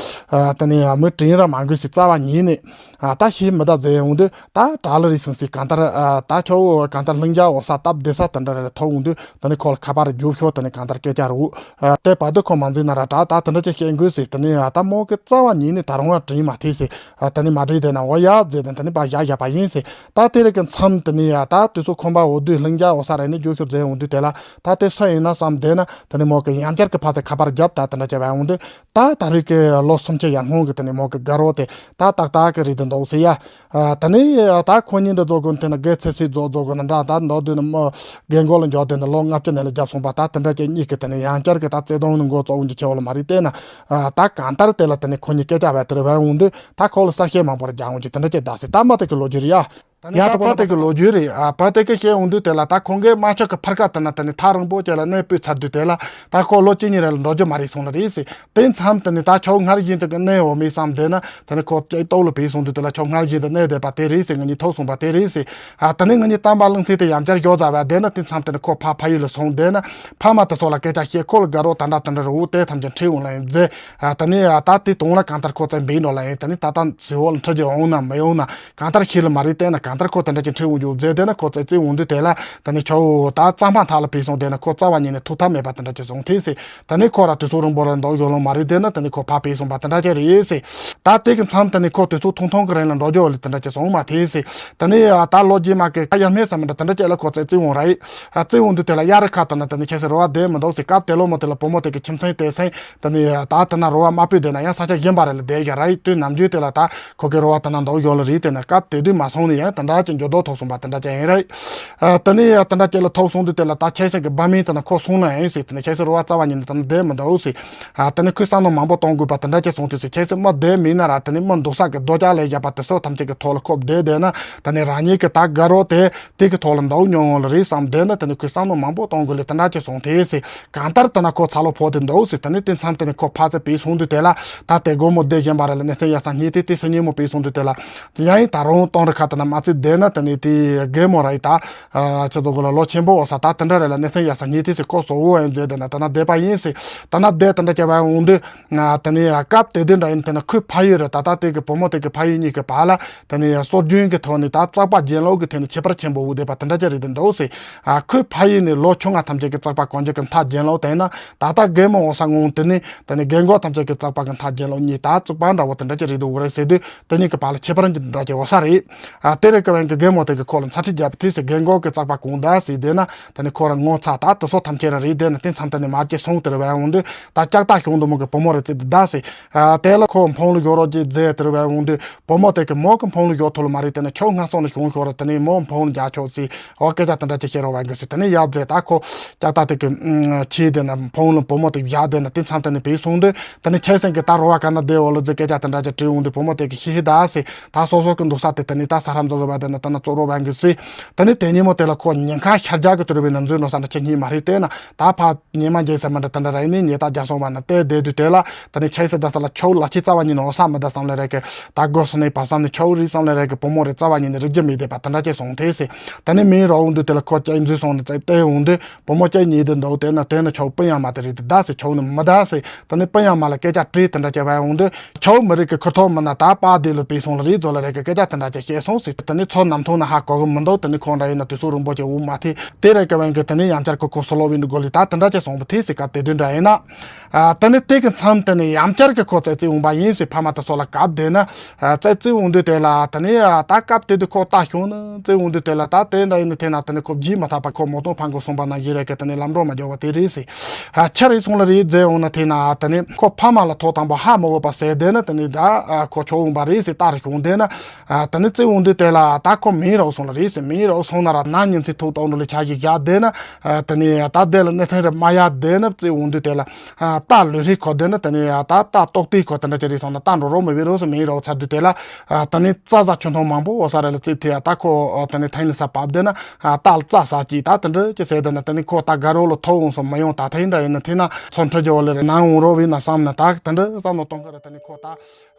ཨ་ད་ནི་ཨ་མི་དྲིན་ར་མ་འགུལ་ཟེར། རྩ་བ་ཉིད་ནས་ཨ་ད་ཤི་མི་ད་མཛད་འོང་དུས། ད་དྲག་ལ་རེད་སོང་ཟེར། གང་ལྟར་ཨ་ད་ཁྱོད་གང་ལྟར་ལྷིང་འཇགས་འོ་ས་སྟབས་བདེ་ས་དེ་འདྲ་རེ་ཐོབ་འོང་དུས་ད་ནི་ཁོ་ལ་ཁ་པར་རྒྱུགས་ཤོག་ད་ནི་གང་ལྟར་སྐད་ཆ་རུ། ཨ་དེ་བར་དུ་ཁོ་མ་འཛིན་ན་ར་དྲག་ད་དེ་འདྲ་ཅིག་བཤད་དགོས་ཟེར། ད་ནི་ཨ་ད་མོ་གི་རྩ་བ་ཉིད་ནས་ད་རུང་བ་དྲིན་མ་ཐེག་ཟེར། ཨ་ད་ནི་མ་དྲིས་དེ་ན་འོ་ཡ་ཟེར་ད་ད་ནི་པ་བཞག་བཞག་པ་ཡིན་ཟེར། ད་དེ་རེ་གི་མཚམས་ད་ནི་ཨ་ད་དུས་ཚོད་ཁོམ་པ་འོ་དུས་ལྷིང་འཇགས་འོ་ས་རེ་ནི་རྒྱུགས་ཤོག་མཛད་འོང་དུས་དེ་ལ་ད་དེ་སུ་ཡིན་ན་བསམ་བསྡད་ན་ད་ནི་མོ་གི་ཡང་བསྐྱར་གི་ཕ་ཚེ་ཁ་པར་རྒྱབ་ད་དེ་འདྲ་བྱས་པ་འོང་དུས། ད་ད་རེས་ཀྱི་ལོ་སུམ་ཅུ་ཡར་སྔོན་གྱི་དེ་ནས་མོ་གི་དགའ་རོགས་དེ་ད་ཏག་ཏག་གི་རེད་དུ་འདུག་ཟེར་ཡ། ཨ་ད་ནི་ད་ཁོ་གཉིས་འདྲ་རྫོགས་དགོས་དེ་ན་དགེ་ཚེ་ཚེ་རྫོགས་རྫོགས་དགོས་ན་འདྲ། ད་མདོར་བསྡུས་ན་མོ་རྒན་གོག་ལ་འཇོག་དེ་ན་ལོ་ལྔ་བཅུ་ནས་ལ་རྒྱབ་སོང་པ་ད་དེ་འདྲ་ཅན་གཉིས་ཀྱི་དེ་ནས་ཡང་བསྐྱར་གྱི་ད་བརྩེ་དུང་ནི་མགོ་བཙུགས་འོང་རྒྱུ་ཆེ་བ་ལ་མ་རེད། བལྟས་ན་ཨ་ད་གང་ལྟར་དེ་ལ་དེ་ནས་ཁོ་གཉིས་སྐད་ཆ་བས་དེར་བས་འོང་དུས་ད་ཁོ་ལ་གསལ་བཤད་མང་པོ་ར་རྒྱག་འོང་རྒྱུ་དེ་འདྲ་ཅན་གདའ་ཟེར། ད་མ་དེ་གི་ལོ་རྒྱུས་རེད་ཡ། ད་ནི་ཡ་ད་ད་ཕ་དེ་གི་ལོ་རྒྱུས་རེད། ཨ་ཕ་དེ་གི་བཤད་འོང་དུས་དེ་ལ་ད་ཁོང་གིས་མ་ཆོག་གི་ཕར་ཁ་དེ་ན་དེ་ནི་ཐག་རིང་པོ་ཅན་ལ་གནས་སྤོས་ཚར་དུས་དེ་ལ་ད་ཁོ་ལོ་གཅིག་གཉིས་རེ་ལ་འགྲོ་རྒྱུ་མ་རེད་སོང་ལ་རེད་ཟེར། དེ་མཚམས་དེ་ནི་ད་ཁྱོད་སྔར་བཞིན་དུ་གི་གནས་འོ་མེད་བསམ་བསྡད་ན་དེ་ནི་ཁོ་སྐྱེ་སྟོབས་ལ་བུད་སོང་དུས་དེ་ལ་ཁྱོད་སྔར་བཞིན་དུ་གནས་བསྡད་པ་དེ་རེད་ཟེར། ང་གཉིས་ཐུག་སོང་པ་དེ་རེད་ཟེར། ཨ་དེ་ནི་ང་གཉིས་གཏམ་པ་ལུང་ཚིག་དེ་ཡང་བསྐྱར་ཞོག་ཟ་བ་དེ་ན་དེ་མཚམས་དེ་ནི་ཁོ་ཕ་ཕ་ཡུལ་ལ་སོང་བསྡད་ན་ཕ་མ་དེ་ཚོ་ལ་སྐད་ཆ་བཤད། ཁོ་ལ་དགའ་རོགས་དེ་འདྲ་དེ་འདྲ་རུ་དེ་ཐམས་ཅད་ཁྲིད་འོང་ལ་ཡིན་མཛད། ཨ་དེ་ནི་ཨ་ད་དེ་དུང་ལ་གང་ལྟར་ཁོ་ཚེ་འབིན་འགྲོ་ལ་ཡིན། དེ་ནི་ད་ལྟ་ཟི་འོག་ལ་འཁྲིད་རྒྱུ་འོང་ན་མི་འོང་ན་གང་ལྟར་ཤི་ལ་མ་རེད། བལྟས་ན་གང་ལྟར་ཁོ་དེ་འདྲ་ཅིག་ཁྲིད་འོང་རྒྱུ་མཛད། དེ་ན་ཁོ་ཚེ་རྩིས་འོང་དུས་དེ་ལ་དེ་ནི་ཁྱོད་ད་གཙང་པ་མཐའ་ལ་བུད་སོང་དེ་ན་ཁོ་རྩ་བ་ཉིད་ནས་ཐུག་ཐབས་མེད་པ་དེ་འདྲ་ཅིག་སོང་ཐལ་ཟེར། དེ་ནི་ཁོ་ར་དུས་ཚོད་རིང་པོ་ལ་འདུག་ཡོང་ལོང་མ་རེད། དེ་ན་དེ་ནི་ཁོ་ཕ་བུད་སོང་པ་དེ་འདྲ་ཅིག་རེད་ཟེར། ད་དེ་གི་མཚམས་དེ་ནི་ཁོ་དུས་ཚོད་ཐུང་ཐུང་གི་རིང་ལ་འགྲོ་རྒྱུ་ལ་དེ་འདྲ་ཅིག་སོང་མ་ཐལ་ཟེར། དེ་ནི་ད་ལོ་རྗེས་མ་གི་ཡར་སྨད་ས་མི་འདྲ་དེ་འདྲ་ཅིག་ལ་ཁོ་ཚེ་རྩིས་འོང་ར་ཡིན། ཨ་རྩིས་འོང་དུས་དེ་ལ་གཡའ་རི་ཁ་དེ་ན་དེ་ནི་ཁྱེད་ཚོ་རོ་བ་བསྡད་མི་འདུག་ཟེར། སྐབས་དེ་ལོ་མོ་དེ་ལ་བུ་མོ་དེ་གི་ཁྱིམ་མཚེས་དེ་སེང་དེ་ནི་ད་དེ་ན་རོ་བ་མ་སྤོས་བསྡད་ན་ཡང་ས་ཆ་གཞན་པ་རེ་ལ་བསྡད་ཡ་ར་ཡིན། དུས་ནམ་རྒྱུན་དེ་ལ་ད་ཁོ་གི་རོ་བ་དེ་ན་འདུག་ཡོད་ལ་རེད། དེ་ན་སྐབས་དེ་དུས་མ་སོང་ནི་ཡང་། དེ་འདྲ་ཅིག་འགྱུར་ལྡོག་ཐུག་སོང་པ་དེ་འདྲ་ཅིག་ཡིན་རེད། ཨ། དེ་ནས་དེ་འདྲ་ཅིག་ལ་ཐུག་སོང་དུས་དེ་ལ་ད་ཁྱེད་ཚོ་གི་བ་མིན་དེ་ན་ཁོ་སོང་ན་ཡིན་ཟེར། དེ་ནས་ཁྱེད་ཚོ་རུ་བ་རྩ་བ་ཉིད་ནས་དེ་ན་བསྡད་མི་འདུག་ཟེར། ཨ། དེ་ནས་ཁོས་བསམ་བློ་མང་པོ་གཏོང་དགོས་པ་དེ་འདྲ་ཅིག་སོང་དུས་ཟེར། ཁྱེད་ཚོ་མི་བསྡད་མིན་ན་ར། དེ་ནས་མི་འདུག་ས་གི་རྡོ་ལྕགས་ལས་བཞག་པ་དེ་ཚོ་ཐམས་ཅད་ཀྱི་ཐོག་ལ་ཁོ་བསྡད་བསྡད་ན། དེ་ནས་རང་ཉིད་ཀྱི་ད་དགའ་རོགས་དེ་དེ་གི་ཐོག་ལ་འདུག་མྱོང་ཡོང་ལ་རེད་བསམ་བསྡད་ན། དེ་ནས་ཁོས་བསམ་བློ་མང་པོ་གཏོང་དགོས་ལེ་དེ་འདྲ་ཅིག་སོང་དུས་ཟེར། གང་ལྟར་དེ་ན་ཁོ་ཚ་ལོ་ཕོག་དེ་འདུག་ཟེར། དེ་ནས་དེ་མཚམས་དེ་ནས་ཁོ་ཕར་ཚུར་བུད་སོང་དུས་དེ་ལ་ད་དེ་དགོང་མོ་བསྡད་བཞིན་པ་རེད་ལ། གནས་ཚུལ་ཡག་ས་གཉིས་དེ་དེ་སང་ཉིན་མོ་བུད་སོང་དུས་དེ་ལ། ཡང་ཡིན་ད་རུང་གཏོང་རེ་ཁ་དེ་ན་མ་ཚུད་བསྡད་ན། དེ་ནས་དེ་རྒན་མོ་ར་ཡི་ད། ཨ། ཁྱེད་ཚོ་གི་ལ་ལོ་ཆེན་པོ་འོ་ས་ད་དེ་འདྲ་རེད་ལ། གནས་ཚུལ་ཡག་ས་གཉིས་དེ་ཟེར། ཁོ་བཟོ་བོ་ཡང་མཛད་དེ་ན་དེ་ན་བསྡད་པ་ཡིན་ཟེར། དེ་ན་བསྡད་དེ་འདྲ་བྱས་པ་འོང་དུས། ཨ། དེ་ནས་སྐབས་དེ་དུས་འདྲ་ཡིན། དེ་ན་ཁོའི་ཕ་ཡུལ་རེད། ད་ལྟ་དེ་གི་བུ་མོ་དེ་གི་ཕ་ཡུལ་གཉིས་ཀྱི་བར་ལ། དེ་ནས་སྲོལ་རྒྱུན་གྱི་ཐོག་ནས་ད་བཙག་པ་གྱེན་ལོག་གི་ཐད་ནས་ཁྱད་པར་ཆེན་པོ་འོ་བསྡད་པ་དེ་འདྲ་ཅིག་རེད་དེ་འདུག་ཟེར། ཨ། ཁོའི་ཕ་ཡུལ་ནས་ལོ་ཆུང་ང་ཐམས་ཅད་ཀྱི་བཙག་པ་གང་ཅི་གི་མཐའ་གྱེན་ལོག་དེ་ན། ད་ལྟ་རྒན་མོ་འོ་ས་ངོ་དེ་ནས་དེ་ནས་རྒན་གོག་ཐམས་ཅད་ཀྱི་བཙག་པ་གི་མཐའ་གྱེན་ལོག་གཉིས་ད་བཙུགས་པ་འདྲ་བོ་དེ་འདྲ་ཅིག་རེད་འདུག་རེད་ཟེར་དུས། དེ་གཉིས་ཀྱི་བར་ལ་ཁྱད་པར་འདྲ་ཅིག་འོ་ས་རེད། ཨ། དེ་རེད་གི་བན་གི་རྒན་མོ་དེ་གི་ཁོ་ལ་འཚར་ཁྲིད་བརྒྱབ་པ་དེ་ཟེར། རྒན་གོག་གི་བཙག་པ་གང་ད་ཟེར་བསྡད་ན། དེ་ནས་ཁོ་ར་ངོ་ཚ་ད་དེ་ཚོ་ཐམས་ཅད་ར་རེད་བསྡད་ན། དེ་མཚམས་དེ་ནས་མར་གྱི་སོང་དེ་རེད་བན་འོང་དུས། ད་ལྕགས་ཐག་གཞུང་དུ་མོ་གི་བུ་མོ་རེད་ཟེར་དུས་ད་ཟེར། ཨ། དེ་ལ་ཁོ་འཕོང་ལ་ཞོག་རོགས་ཀྱི་རྫས་དེ་རེད་བན་འོང་དུས། བུ་མོ་དེ་གི་མོ་གི་འཕོང་ལ་ཞོག་ཐུབ་ལ་མ་རེད། དེ་ནས་ཁྱོད་སྔ་སོང་ལ་བྱུང་ཤོག་ར། དེ་ནས་མོ་འཕོང་ལ་རྒྱག་ཆོག་ཟེར། འོ་སྐད་ཆ་དེ་འདྲ་ཅིག་བཤད་རོགས་བན་གི་ཟེར། དེ་ནས་ཡབ་རྫས་ད་ཁོ་ལྕགས་ཐག་དེ་གི་ཨ་ཁྱེར་བསྡད་ན། འཕོང་ལ་བུ་མོ་དེ་བཞག་བསྡད་ན། དེ་མཚམས་དེ་ནས་བུད་སོང་དུས། དེ་ནས་ཁྱེད་སེང་གི་ད་རོ་བ་ག་ན་བསྡད་འོ་ལོ་ཟེར་སྐད་ཆ་དེ་འདྲ་ཅིག་དྲིས་འོང་དུས། བུ་མོ་དེ་གི་ཤི་ཧི་ད་ཟེར། ད་སོ་སོ་གི་འདུག་ས་དེ་དེ་ནས་ད་ས་ཧ་མཛོ་གི་བ་དེ་ན་དེ་ན་བཙུགས་རོགས་བན་གི་ཟེར། དེ་ནས་དེ་ཉིན་མོ་དེ་ལ་ཁོ་ཉིན་ཁ་ཤར་རྒྱག་གི་དུར་བའི་ནང་འཛུལ་འགྲོ་ས་འདྲ་ཅིག་རྙེད་མ་རེད། དེ་ན་ད་ཕ་ཉི་མ་རྒྱལ་ས་མ་འདྲ་དེ་འདྲ་ར་ཡིན་ནི་ཉེ་ད་རྒྱ་སོང་བ་ན་དེ་བསྡད་དུས་དེ་ལ། དེ་ནས་ཁྱེད་ས་རྒྱ་ས་ལ་ཁྱོད་ལ་ཁྱི་རྩ་བ་ཉིད་ནས་འོ་ས་མི་ད་བསམ་ལེ་རེད་གི། ད་དགོས་ས་ནས་བར་བསམ་ནས་ཁྱོད་རིག་བསམ་ལེ་རེད་གི། བུ་མོ་རེད་རྩ་བ་ཉིད་ནས་རིག་རྒྱུ་མེད་བསྡད་པ་དེ་འདྲ་ཅིག་སོང་དེ་ཟེར། དེ་ནས་མིང་རོགས་འོང་དུས་དེ་ལ་ཁོ་སྐྱེ་འཛུལ་སོང་ནས་བཙས་བལྟས་འོང་དུས། བུ་མོ་སྐྱེ་ཉེ་དེ་འདུག་དེ་ན་དེ་ན་ཁྱོད་སྤུན་ཡང་མ་དེ་རེད་དེ་ད་ཟེར། ཁྱོད་ནི་མི་ད་ཟེར། དེ་ནས་སྤུན་ཡང་མ་ལ་སྐད་ཆ་དྲིས་དེ་འདྲ་བྱས་པ་འོང་དུས། ཁྱོད་མི་རིགས་ཀྱི་ཁུར་ཐོག་མི་ན་ད་པ་དེ་ལ་བུད་སོང་ལ་རེད་ཛོ་ལ་རེད་གི་སྐད་ཆ་དེ་འདྲ་ཅིག་བཤད་སོང་ཟེར། དེ་ནས་ཚོ་ནམ་ཐོག་ན་ཧ་གོ་གི་མི་འདུག་དེ་ནས་ཁོང་འདྲ་ཡིན་ན་དུས་ཚོད་རིང་པོ་ཅིག་འོ་མ་ཐེ་དེ་རེད་གི་བན་གི། དེ་ནས་ཡང་བསྐྱར་གི་ཁོ་སོ་ལོ་བིན་དུ་གོ་ལི་ད་དེ་འདྲ་ཅིག་སོང་བ་དེ་ཟེར། སྐབས་དེ་དུས་འདྲ་ཡིན་ན། ཨ། དེ་ནས་དེ་གི་མཚམས་དེ་ནས་ཡང་བསྐྱར་གི་ཁོ་བཙས་བཙས་འོང་པ་ཡིན་ཟེར། ཕ་མ་དེ་ཚོ་ལ་སྐབས་དེ་ན། ཨ། བཙས་བཙས་འོང་དུས་དེ་ལ་དེ་ནས་ད་སྐབས་དེ་དུས་ཁོ་ལྟ་བྱུང་ན་བཙས་འོང་དུས་དེ་ལ་ད་དེ་འདྲ་ཡིན་ན་དེ་ན་དེ་ནས་ཁོ་བརྗེད་མ་ཐག་པ་ཁོ་མོ་གཏོང་ཕང་གི་སོང་པ་ན་ཡིན་རེད་གི། དེ་ནས་ལམ་འགྲོ་མ་འགྱོ་བ་དེ་རེད་ཟེར། ཨ། ཆ་རེ་སོང་ལ་རེད་ཟེར་འོང་ན་དེ་ན་དེ་ནས་ཁོ་ཕ་མ་ལ་ཐོག་དང་པོ་ཧ་མ་གོ་བ་ཟེར་དེ་ན་དེ་ནས་ད་ཁོ་ཆོག་འོང་པ་རེད་ཟེར་ལྟ་རུ་བྱུང་དེ་ན། ཨ། དེ་ནས་བཙས་འོང་དུས་དེ་ལ་ད་ཁོ་མིང་རོགས་སོང་ལ་རེད་ཟེར། མིང་རོགས་སོང་ན་ར་ན་ཉིན་ཚེ་ཐུག་ཏོག་འགྲོ་ལས་ཆ་ཞིག་བཞག་དེ་ན། ཨ། དེ་ནས་ད་དེ་ལ་གནས་ཚང་རེ་མ་ཡ་དེ་ན་བཙས་འོང་དུས་དེ་ལ། ཨ། རྟ་ལུས་རིགས་ཁོ་དེ་ན་དེ་ནས་ད་རྟ་ཏོག་ཏི་ཁོ་དེ་འདྲ་ཅིག་རེད་སོང་ན་རྟ་འགྲོ་རོགས་མི་བི་རོགས་སུ་མིང་རོགས་ཚར་དུས་དེ་ལ། ཨ། དེ་ནས་རྩྭ་ཟ་ཆུ་འཐུང་མང་པོ་འོ་ས་རེ་ལ་བཙས་དེ་ཡ་ད་ཁོ་དེ་ནས་ཐེངས་ནས་ས་བབས་དེ་ན། ཨ། རྟ་ལ་རྩྭ་ཟ་ཅིག་ད་དེ་འདྲ་ཅིག་ཟེར་དེ་ན་དེ་ནས་ཁོ་ད་དགའ་རོགས་ལ་ཐོག་འོང་སོང་མ་ཡོང་ད་ཐེངས་འདྲ་ཡིན་ན་དེ་ན་ཚོ་འཕྲོད་ཀྱི་འོ་ལེ་རེ་ནང་འོང་རོགས་བི་ན་བསམ་ན་ད་དེ་འདྲ་བསམ་ན་གཏོང་གི་རེད། དེ་ནས་ཁོ་ད།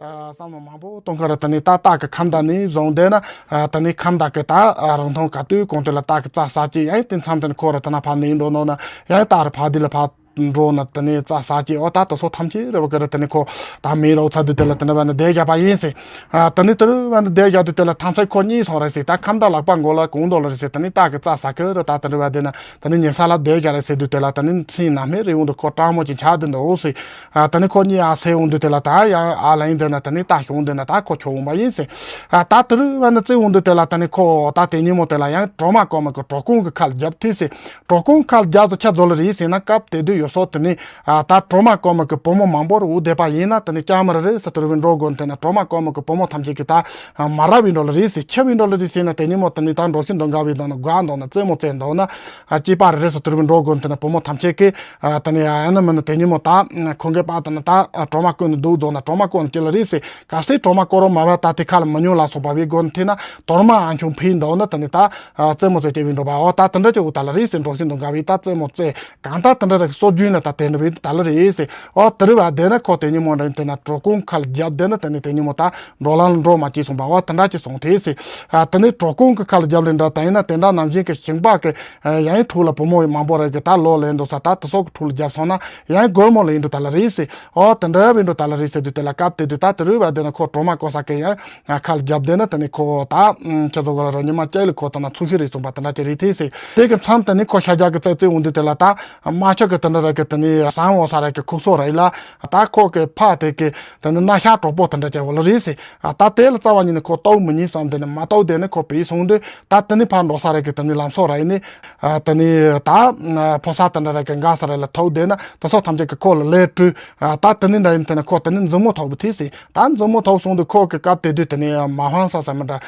ཨ། བསམ་བློ་མང་པོ་གཏོང་ཁ་ར་དེ་ནས་ད་སྟག་གི་ཁམས་དང་ནི་བཟུང་དེ་ན། ཨ། དེ་ནས་ཁམས་དང་གི་ད་རང་མཐོང་ག་དུས་གོང་དེ་ལ་སྟག་གི་རྩྭ་ཟ་ཅིག་ཡང་དེ་མཚམས་དེ་ནས་ཁོ་ར་དེ་ན་ཕ་ནས་འགྲོ་ནོ་ན་ཡང་སྟག་ར་ཕ་དེ་ལ་ཕ་འགྲོ་ན་དེ་ནས་རྩྭ་ཟ་ཅིག་འོ་ད་དེ་ཚོ་ཐམས་ཅད་རེ་བ་གི་ར་དེ་ནས་ཁོ་ད་མེ་རོ་ཚ་དུས་དེ་ལ་དེ་ནས་བ་ནི་བསྡད་བཞག་པ་ཡིན་ཟེར། ཨ། དེ་ནས་དེ་རུ་བ་ནི་བསྡད་བཞག་དུས་དེ་ལ་ཐང་ཚད་ཁོ་གཉིད་སོང་རེད་ཟེར། ད་ཁམས་དང་ལག་པ་མགོ་ལ་གོང་དོ་ལ་རེད་ཟེར། དེ་ནས་སྟག་གི་རྩྭ་ཟ་གི་ར་ད་དེ་རུ་བ་དེ་ན་དེ་ནས་ཉལ་ས་ལ་བསྡད་བཞག་རེད་ཟེར་དུས་དེ་ལ་དེ་ནས་སེམས་ནང་མེ་རེ་འོང་དུ་ཁོ་སྐྲག་མོ་ཅིག་ཆགས་དེ་འདུག་འོ་ཟེར། ཨ། ད་ནི་ཁོ་གཉིས་ཨ་སེ་འོང་དུས་དེ་ལ་ད་ཡང་ཨ་ལ་ཡིན་དེ་ན་ད་ནི་ད་ཤོང་དེ་ན་ད་ཁོ་ཆོ་འོང་པ་ཡིན་ཟེར། ཨ། ད་དེ་རུ་བ་ནི་བཙས་འོང་དུས་དེ་ལ་ད་ནི་ཁོ་ད་དེ་ཉིན་མོ་དེ་ལ་ཡང་གྲོ་མ་ཀོ་མ་གི་གྲོ་ཁོང་གི་ཁ་ལ་རྒྱབ་ཐུས་ཟེར། གྲོ་ཁོང་ཁ་ལ་རྒྱབ་ཚོ་ཆ་རྫོགས་ལ་རེད་ཟེར་ན་སྐབས་དེ་དུས་ཡོད་སོ་དེ་ནི། ཨ། ད་གྲོ་མ་ཀོ་མ་གི་བུ་མོ་མང་པོ་རུ་འུ་བསྡད་པ་ཡིན་ན་དེ་ནི་ཀྱ་མ་ར་རེད་ཟེར། དེ་རུ་བི་འགྲོ་དགོན་དེ་ན་གྲོ་མ་ཀོ་མ་གི་བུ་མོ་ཐམས་ཅད་ཀྱི་ད་མ་ར་བི་འགྲོ་ལ་རེད་ཟེར། ཁྱི་བི་འགྲོ་ལ་རེད་ཟེར་ན་དེ་ཉིན་མོ་དེ་ནི་ད་འགྲོ་ཤི་འདོན་དགའ་བི་འདོན་ན་དགའ་འདོན་ན་རྩེད་མོ་རྩེད་འདོན་ན། ཨ། སྐྱེས་པ་རེ་རེ་སོ་དུར་བུ་འགྲོ་དགོན་དེ་ན་བུ་མོ་ཐམས་ཅད་ཀྱིས། ཨ། དེ་ནས་ཨ་ནི་མི་ནི་དེ་ཉིན་མོ་ད་ཁོང་གི་པ་དེ་ན་ད་གྲོ་མ་ཀོན་ནི་འདུག་རྫོགས་ན་གྲོ་མ་ཀོན་ནི་ཅི་ལ་རེད་ཟེར། ག་སེ་གྲོ་མ་ཀོ་རོ་མ་བ་ད་དེ་ཁ་ལ་མི་ཉུང་ལ་སོགས་པ་བའི་དགོན་དེ་ན་དོར་མ་ཨ་ཆུང་ཕིན་འདུག་ན་དེ་ནི་ད་རྩེད་མོ་རྩེ་སྐྱེ་བའི་འགྲོ་བ་འོ་ད་དེ་འདྲ་ཅིག་འུ་ད་ལ་རེད་ཟེར། འགྲོ་ཤི་འདུག་ག་བའི་ད་རྩེད་མོ་རྩེ་གང་ད་དེ་འདྲ་རེད། སོ་རྒྱུན་ན་ད་དེ་འདྲ་བའི་ད་ལ་རེད་ཟེར། འོ་དེ་རུ་བ་དེ་ན་ཁོ་དེ་ཉིན་མོ་འདྲ་དེ་ན་གྲོ་ཀུང་ཁ་ལ་རྒྱབ་དེ་ན་དེ་ནི་དེ་ཉིན་མོ་ད་འགྲོ་ལམ་འགྲོ་མ་སྐྱེས་སོང་པ་འོ་དེ་འདྲ་ཅིག་སོང་དེ་ཟེར། ཨ། དེ་ནི་གྲོ་ཀུང་གི་ཁ་ལ་རྒྱབ་ལེ་འདྲ་ད་ཡིན་ན་དེ་འདྲ་ནམ་བཞིན་གྱི་ཞིང་པ་གི་ཡང་ཡང་ཕྲུག་ལ་བུ་མོ་མང་པོ་རེ་གི་ད་ལོ་ལེན་འགྲོ་ས་ད་དེ་སོགས་ཀྱི་ཕྲུག་ལ་རྒྱབ་སོང་ན་ཡང་སྒོར་མོ་ལ་ཡིན་འགྲོ་ད་ལ་རེད་ཟེར། ཨོ་དེ་འདྲ་བིན་འགྲོ་ད་ལ་རེད་ཟེར་དུས་དེ་ལ་སྐབས་དེ་དུས་ད་དེ་རུ་བ་དེ་ན་ཁོ་གྲོ་མ་ཀོ་ས་ཀེ་ཡང་ཁ་ལ་རྒྱབ་དེ་ན་དེ་ནི་ཁོ་ད་ཁྱེད་ཚོ་ག་ལ་རོ་ཉི་མ་ཅག་ལ་ཁོ་ད་ན་ཚུགས་ཤི་རེད་སོང་པ་དེ་འདྲ་ཅི་རེད་དེ་ཟེར། དེ་གི་མཚམས་དེ་ནི་ཁོ་ཤ་རྒྱག་གི་ཙེ་ཙེ་འོང་དུས་དེ་ལ་ད་མ་ཆོག་གི་དེ་འདྲ། ར་གི་དེ་ནི་བཟང་བོ་ས་ར་གི་ཁུག་སོ་ར་ཡི་ལ། ད་ཁོ་གི་ཕ་དེ་གི་དེ་ནི་སྣ་ཤ་གྲོགས་པོ་དེ་འདྲ་ཅན་བོ་ལ་རེད་ཟེར། ད་དེ་ལ་རྩ་བ་ཉིད་ནས་ཁོ་ལྟོ་མི་ཉན་བསམ་དེ་ནི་མ་ལྟོ་དེ་ནི་ཁོ་པའི་སོང་དུས། ད་དེ་ནི་ཕར་འགྲོ་ས་ར་གི་དེ་ནི་ལམ་སོ་ར་ཡི་ནི། དེ་ནི་ད་ཕོ་ས་དེ་འདྲ་ར་གི་འགའ་ས་ར་ལ་ཐོག་དེ་ན་དེ་སོ་ཐམས་ཅད་ཀྱི་ཁོ་ལ་ལས་སྤྲུལ། ད་དེ་ནི་འདྲ་ཡིན་དེ་ནི་ཁོ་དེ་ནི་མཛུབ་མོ་ཐོག་བུ་ཐིག་ཟེར། ད་མཛུབ་མོ་ཐོག་སོང་དུས་ཁོ་གི་སྐབས་དེ་དུས་དེ་ནི་མ་ཧང་ས་ས་མི་འདྲ།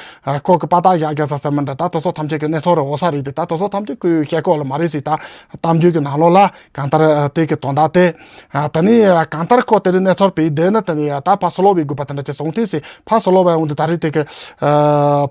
ཁོ་གི་པ་ཏ་ཡ་རྒྱ་ས་ས་མི་འདྲ། ད་དེ་སོ་ཐམས་ཅད་ཀྱི་གནས་ཚོ་ར་འོ་ས་རེད་དེ། ད་དེ་སོ་ཐམས་ཅད་ཀྱི་བཤད་ཁོ་ལ་མ་རེད་ཟེར། ད་གཏམ་རྒྱུད་ཀྱི་ནང་ལོགས་ལ། གང་ལྟར་དེ་གི་དོན་དག་དེ། ད་ནི་གང་ལྟར་ཁོ་དེ་རིང་གནས་ཚུལ་བྱས་བསྡད་ན་དེ་ནི་ད་ཕར་སུ་ལོ་བའི་དགོས་པ་དེ་འདྲ་ཅིག་སོང་ཐིག་ཟེར། ཕར་སུ་ལོ་བའི་འོང་དུས་ད་རེས་དེ་གི་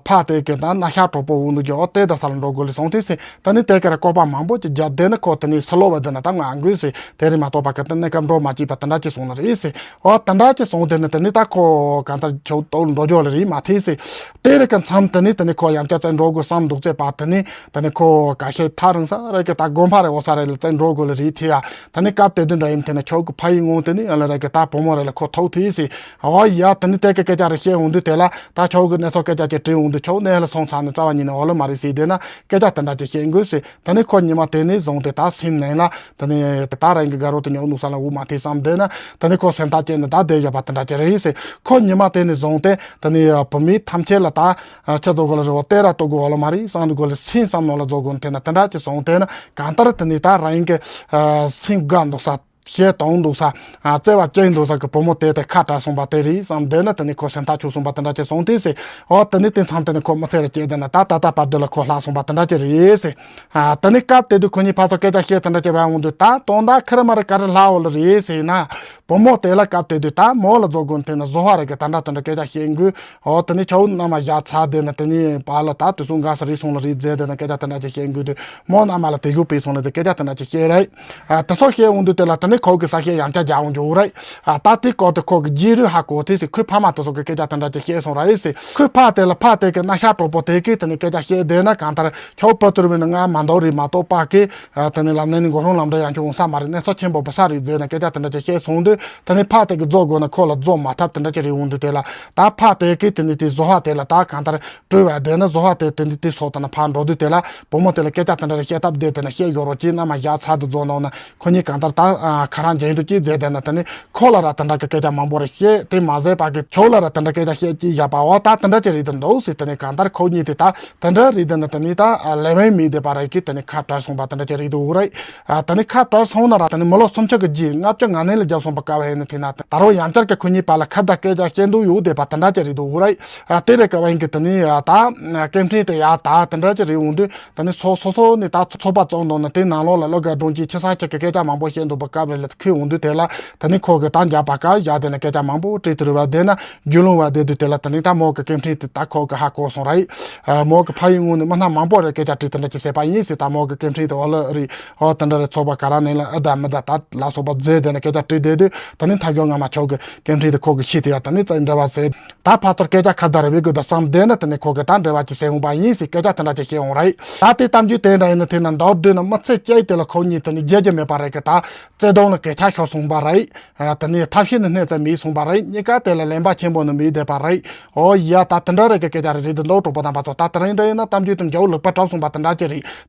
ཕ་དེ་གི་ད་སྣ་ཤ་གྲོགས་པོ་འོང་དུས་ཀྱི་འོ་དེ་ད་ས་ལ་འགྲོ་དགོས་ལེ་སོང་ཐིག་ཟེར། ད་ནི་དེ་གི་ར་བཀོད་པ་མང་པོ་ཅིག་བརྒྱབ་བསྡད་ན་ཁོ་དེ་ནི་སུ་ལོ་བ་དེ་ན་ད་ང་འགོས་ཟེར། དེ་རིང་མ་གཏོགས་པ་གི་ད་གནས་སྐབས་འགྲོ་མ་བཅུག་པ་དེ་འདྲ་ཅིག་སོང་ལ་རེད་ཟེར། འོ་དེ་འདྲ་ཅིག་སོང་དེ་ནི་དེ་ནི་ད་ཁོ་གང་ལྟར་ཆོས་ཐོག་ལ་འགྲོ་རྒྱུ་ལ་རེད་མ་ཐིག་ཟེར། དེ་རེད་གི་མཚམས་དེ་ནི་དེ་ནི་ཁོ་ཡང་བསྐྱར་བཙལ་འགྲོ་དགོས་བསམ་འདུག་ཚེ་པ་དེ་ནི། ད་ནི་ཁོ་ག་ཤེད་ཐག་རིང་ས་རེད་གི་ད་དགོན་པ་རེད་འོ་ས་རེད་ལ་བཙལ་འགྲོ་དགོས་ལ་རེད་དེ་ཡ། ད་ནི་སྐབས་དེ་དུས་འདྲ་ཡིན་དེ་ནི་ཁྱོད་ཀྱི་ཕ་ཡི་ངོ་དེ་ནི་ཡང་ལ་རེད་གི་ད་བུ་མོ་རེད་ལ་ཁོ་ཐུག་ཐིག་ཟེར། འོ་ཡ་དེ་ནི་དེ་གི་སྐད་ཆ་རེ་བཤད་འོང་དུས་དེ་ལ་ད་ཁྱོད་ཀྱི་གནས་ཚུལ་སྐད་ཆ་ཅིག་དྲིས་འོང་དུས་ཁྱོད་གནས་ལ་སོང་ཚར་ནས་རྩ་བ་ཉིད་ནས་འོ་ལ་མ་རེད་ཟེར་དེ་ན་སྐད་ཆ་དེ་འདྲ་ཅིག་བཤད་དགོས་ཟེར། ད་ནི་ཁོ་ཉི་མ་དེ་ནས་བཟུང་སྟེ་ད་སེམས་ནང་ལ་ད་ནི་ད་རང་གི་དགའ་རོགས་དེ་ཉོ་ནུས་ས་ལ་འུ་མ་ཐིག་བསམ་དེ་ན་ད་ནི་ཁོ་སེམས་ཐག་བཅད་ནས་ད་བསྡད་བཞག་པ་དེ་འདྲ་ཅིག་རེད་ཟེར། ཁོ་ཉི་མ་དེ་ནས་བཟུང་སྟེ་ད་ནི་བུད་མེད་ཐམས་ཅད་ལ་ད། ཨ་ཆ་ཚོ་གོ་ལ་རི་བོ་ཏེ་ར་ཏོ་གོ་བ་ལ་མ་རི་སང་དུ་གོ་ལ་སིན་བསམ་ནོ་ལ་ཛོ་གོ་ན་ཐེ་ན་དེ་འདྲ་ཅི་སོང་ཐེ་ན་གང་ལྟར་དེ་ནི་ད་རང་གི་ཨ་སིན་དགའ་འདུག་ས་ཞེ་དང་འདུག་ས་ཨ་བརྩེ་བ་སྐྱེ་འདུག་ས་གི་བུ་མོ་དེ་དེ་ཁ་བྲལ་སོང་པ་དེ་རེད་བསམ་དེ་ན་དེ་ནི་ཁོ་སེམས་ཐག་ཆོད་སོང་པ་དེ་འདྲ་ཅི་སོང་དེ་སེ་ཨོ་དེ་ནི་དེ་མཚམས་དེ་ནི་ཁོ་མི་ཚེ་ར་སྐྱེ་དེ་ན་ད་ད་ད་བར་དུ་ལ་ཁོ་ལྷག་སོང་པ་དེ་འདྲ་ཅི་རེད་སེ་ཨ་དེ་ནི་སྐབས་དེ་དུས་ཁོ་གཉིས་ཕ་ཚོ་སྐད་ཆ་བཤད་དེ་འདྲ་ཅི་བ་འོང་དུས་ད་དོན་དག་ཁེར་མ་རི་ག་རི་ལྷག་འོ་ལ་རེད་སེ་ན། བུ་མོ་དེ་ལ་སྐབས་དེ་དུས་ད་མོ་ལ་རྫོགས་དགོས་ཐེ་ན་བཟོ་བ་རེ་གི་ད་འདྲ་དེ་འདྲ་སྐད་ཆ་བཤད་དགོས། ཨོ་དེ་ནི་ཆའུ་མནའ་མ་བཞག་ཚར་དེ་ན་དེ་ནི་པ་ལ་ད་དུས་སུ་འགའ་ས་རེད་སོང་ལ་རེད་མཛད་དེ་ན་སྐད་ཆ་དེ་འདྲ་ཅིག་བཤད་དགོས་དུས་མོ་མནའ་མ་ལ་དེ་ཞུ་པའི་སོང་ལ་ཟེར་སྐད་ཆ་དེ་འདྲ་ཅིག་བཤད་རེད། ཨ་དེ་སོགས་བཤད་འོང་དུས་དེ་ལ་དེ་ནི་ཁོ་གི་ས་སྐད་ཡང་བསྐྱར་རྒྱག་འོང་རྒྱུ་རེད། ཨ་ད་དེ་སྐོར་དུ་ཁོ་གི་རྗེས་རུ་ཧ་གོ་དེ་སི་ཁོའི་ཕ་མ་དེ་སོགས་ཀྱི་སྐད་ཆ་དེ་འདྲ་ཅིག་བཤད་སོང་ར་ཡེ་སི་ཁོའི་ཕ་དེ་ལ་ཕ་དེ་གི་སྣ་ཤ་གྲོགས་པོ་དེ་གི་དེ་ནི་སྐད་ཆ་བཤད་དེ་ན་གང་ལྟར་ཆའུ་པ་ཏུར་མི་ནི་ང་མ་འདོག་རེད་མ་གཏོགས་པ་གི་ཨ་དེ་ནི་ལམ་ནས་ནི་མགོ་རོང་ལམ་འདྲ་ཡང་ཁྱོད་འོང་ས་མ་རེད། གནས་ཚུལ་ཆེན་པོ་བུ་ས་རེད་ཟེར་ན་སྐད་ཆ་དེ་འདྲ་ཅིག་བཤད་སོང་དུས་དེ་ནི་ཕ་དེ་གི་རྫོགས་དགོས་ན་ཁོ་ལ་རྫོགས་མ་ཐབས་དེ་འདྲ་ཅིག་རེད་འོང་དུས་དེ་ལ་ད་ཕ་དེ་གི་དེ་ནི་དེ་བཟོ་བ་དེ་ལ་ད་གང་ལྟར་སྤྲུལ་བ་དེ་ནི་བཟོ་བ་དེ་དེ་ནི་དེ་སོགས་དེ་ན་ཕ་འགྲོ་དུས་དེ་ལ་བུ་མོ་དེ་ལ་སྐད་ཆ་དེ་འདྲ་རེ་བཤད་ཐབས་བསྡད་དེ་ན་བཤད་ཡོད་རོགས་ཀྱིས་མནའ་མ་བཞག་ཚར་དུ་རྫོགས་འདུག་ན་ཁོ་གཉིས་གང་ལྟར་ད་ཁ་རང་འཇལ་འདུག་ཅི་མཛད་དེ་ན་དེ་ནི་ཁོ་ལ་ར་དེ་འདྲ་གི་སྐད་ཆ་མང་པོ་རེ་བཤད་དེ་མ་ཟད་པ་གི་ཆའུ་ལ་ར་དེ་འདྲ་སྐད་ཆ་བཤད་ཀྱི་བཞག་པ་བ་ད་དེ་འདྲ་ཅིག་རེད་དུ་འདུག་ཟེར། དེ་ནི་གང་ལྟར་ཁོ་གཉིས་དེ་ད། དེ་འདྲ་རེད་དེ་ནི་དེ་ནི་ད་ལེ་བན་མི་བདེ་བ་རེད་ཀི་དེ་ནི་ཁ་བྲལ་སོང་པ་དེ་འདྲ་ཅིག་རེད་འདུག་རེད། ཨ་དེ་ནི་ཁ་བྲལ་སོང་ན་ར་དེ་ནི་མི་ལོ་སུམ་ཅུ་གི་རྗེས་ལྔ་བཅུ་ང་གནས་ལ་བརྒྱབ་སོང་པ་ཀ་བ་ཡིན་ནི་དེ་ན་ད་རུང་ཡང་བསྐྱར་གི་ཁོ་གཉིས་བར་ལ་ཁ་བརྡ་སྐད་ཆ་བཤད་འདུག་ཡོད་བསྡད་པ་དེ་འདྲ་ཅིག་རེད་འདུག་རེད། ཨ་དེ་རེད་ཀ་བ་ཡིན་གི་དེ་ནི་ཨ་ད་སྐད་འཕྲིན་དེ་ཡ་ད་དེ་འདྲ་ཅིག་རེད་འོང་དུས་དེ་ནི་སོ་སོ་སོ་ནི་ད་ཚོགས་པ་བཙུགས་འདུག་ན་དེ་ནང་ལོགས་ལ་བློ་དགའ་སྒྲོན་གྱིས་ཆེ་ས་ཆེ་གི་སྐད་ཆ་མང་པོ་བཤད་འདུག་པ་ཀ་བ་ལ་ཁུལ་འོང་དུས་དེ་ལ་དེ་ནི་ཁོ་གི་ད་འཇག་པ་ཀ་བཞག་དེ་ནི་སྐད་ཆ་མང་པོ་དྲིས་དུ་རུ་བ་དེ་ན། རྒྱུ་ལུང་བ་དེ་དུས་དེ་ལ་དེ་ནི་ད་མོ་གི་སྐད་འཕྲིན་དེ་ད་ཁོ་གི་ཧ་གོ་སོང་ར་ཡི། མོ་གི་ཕ་ཡི་ངོས་ནས་མི་སྣ་མང་པོ་རེ་སྐད་ཆ་དྲིས་དེ་འདྲ་ཅིག་བྱས་པ་ཡིན་ཟེར། ད་མོ་གི་སྐད་འཕྲིན་དེ་འོ་ལ་རི་ཨོ་དེ་འདྲ་རེ་ཚོགས་པ་ག་ར་ནས་ལ་ཨ་ད་མི་ད་ད་ལ་སོགས་པ་མཛད་དེ་ནི་སྐད་ཆ་དྲིས་དེ་དུས་དེ་ནི་ཐབས་སྐྱོ་ང་མ་ཆོག་གི་སྐད་འཕྲིན་དེ་ཁོ་གི་ཤི་དེ་ཡ་དེ་ནི་རྩ་འབྲེལ་བ་བྱས། ད་ཕ་ཚོར་སྐད་ཆ་ཁ་བརྡ་རེ་བའི་དགོས་དུ་བསམ་དེ་ནི་དེ་ནི་ཁོ་གི་ད་འབྲེལ་བ་ཅིག་བྱས་འོང་པ་ཡིན་ཟེར་སྐད་ཆ་དེ་འདྲ་ཅིག་བཤད་འོང་ར་ཡི། ད་དེ་གཏམ་རྒྱུད་དེ་འདྲ་ཡིན་ནི་དེ་ན་མདོར་བསྡུས་ན་མི་ཚེ་སྐྱེལ་དེ་ལ་ཁོ་གཉིས་དེ་ནི་བརྗེད་རྒྱུ་མེད་པ་རེད་གི་ད། བརྩེ་དུང་ལ་གས་ཆག་ཤོར་སོང་པ་རེད། ཨ་དེ་ནས་ཐབས་ཤེས་ནི་སྣེ་ཙམ་མེད་སོང་པ་རེད། གཉིས་ཀ་དེ་ལ་ལན་པ་ཆེན་པོ་ནི་མེད་བསྡད་པ་རེད། ཨོ་ཡ་ད་དེ་འདྲ་རེད་གི་སྐད་ཆ་རེད་རེད་འདུག་གྲོགས་པོ་དམ་པ་ཚོ། ད་དེ་རིང་འདྲ་ཡིན་ན་གཏམ་རྒྱུད་དེ་མཇལ་བ་ལེགས་པ་གྲུབ་སོང་པ་དེ་འདྲ་ཅིག་རེད།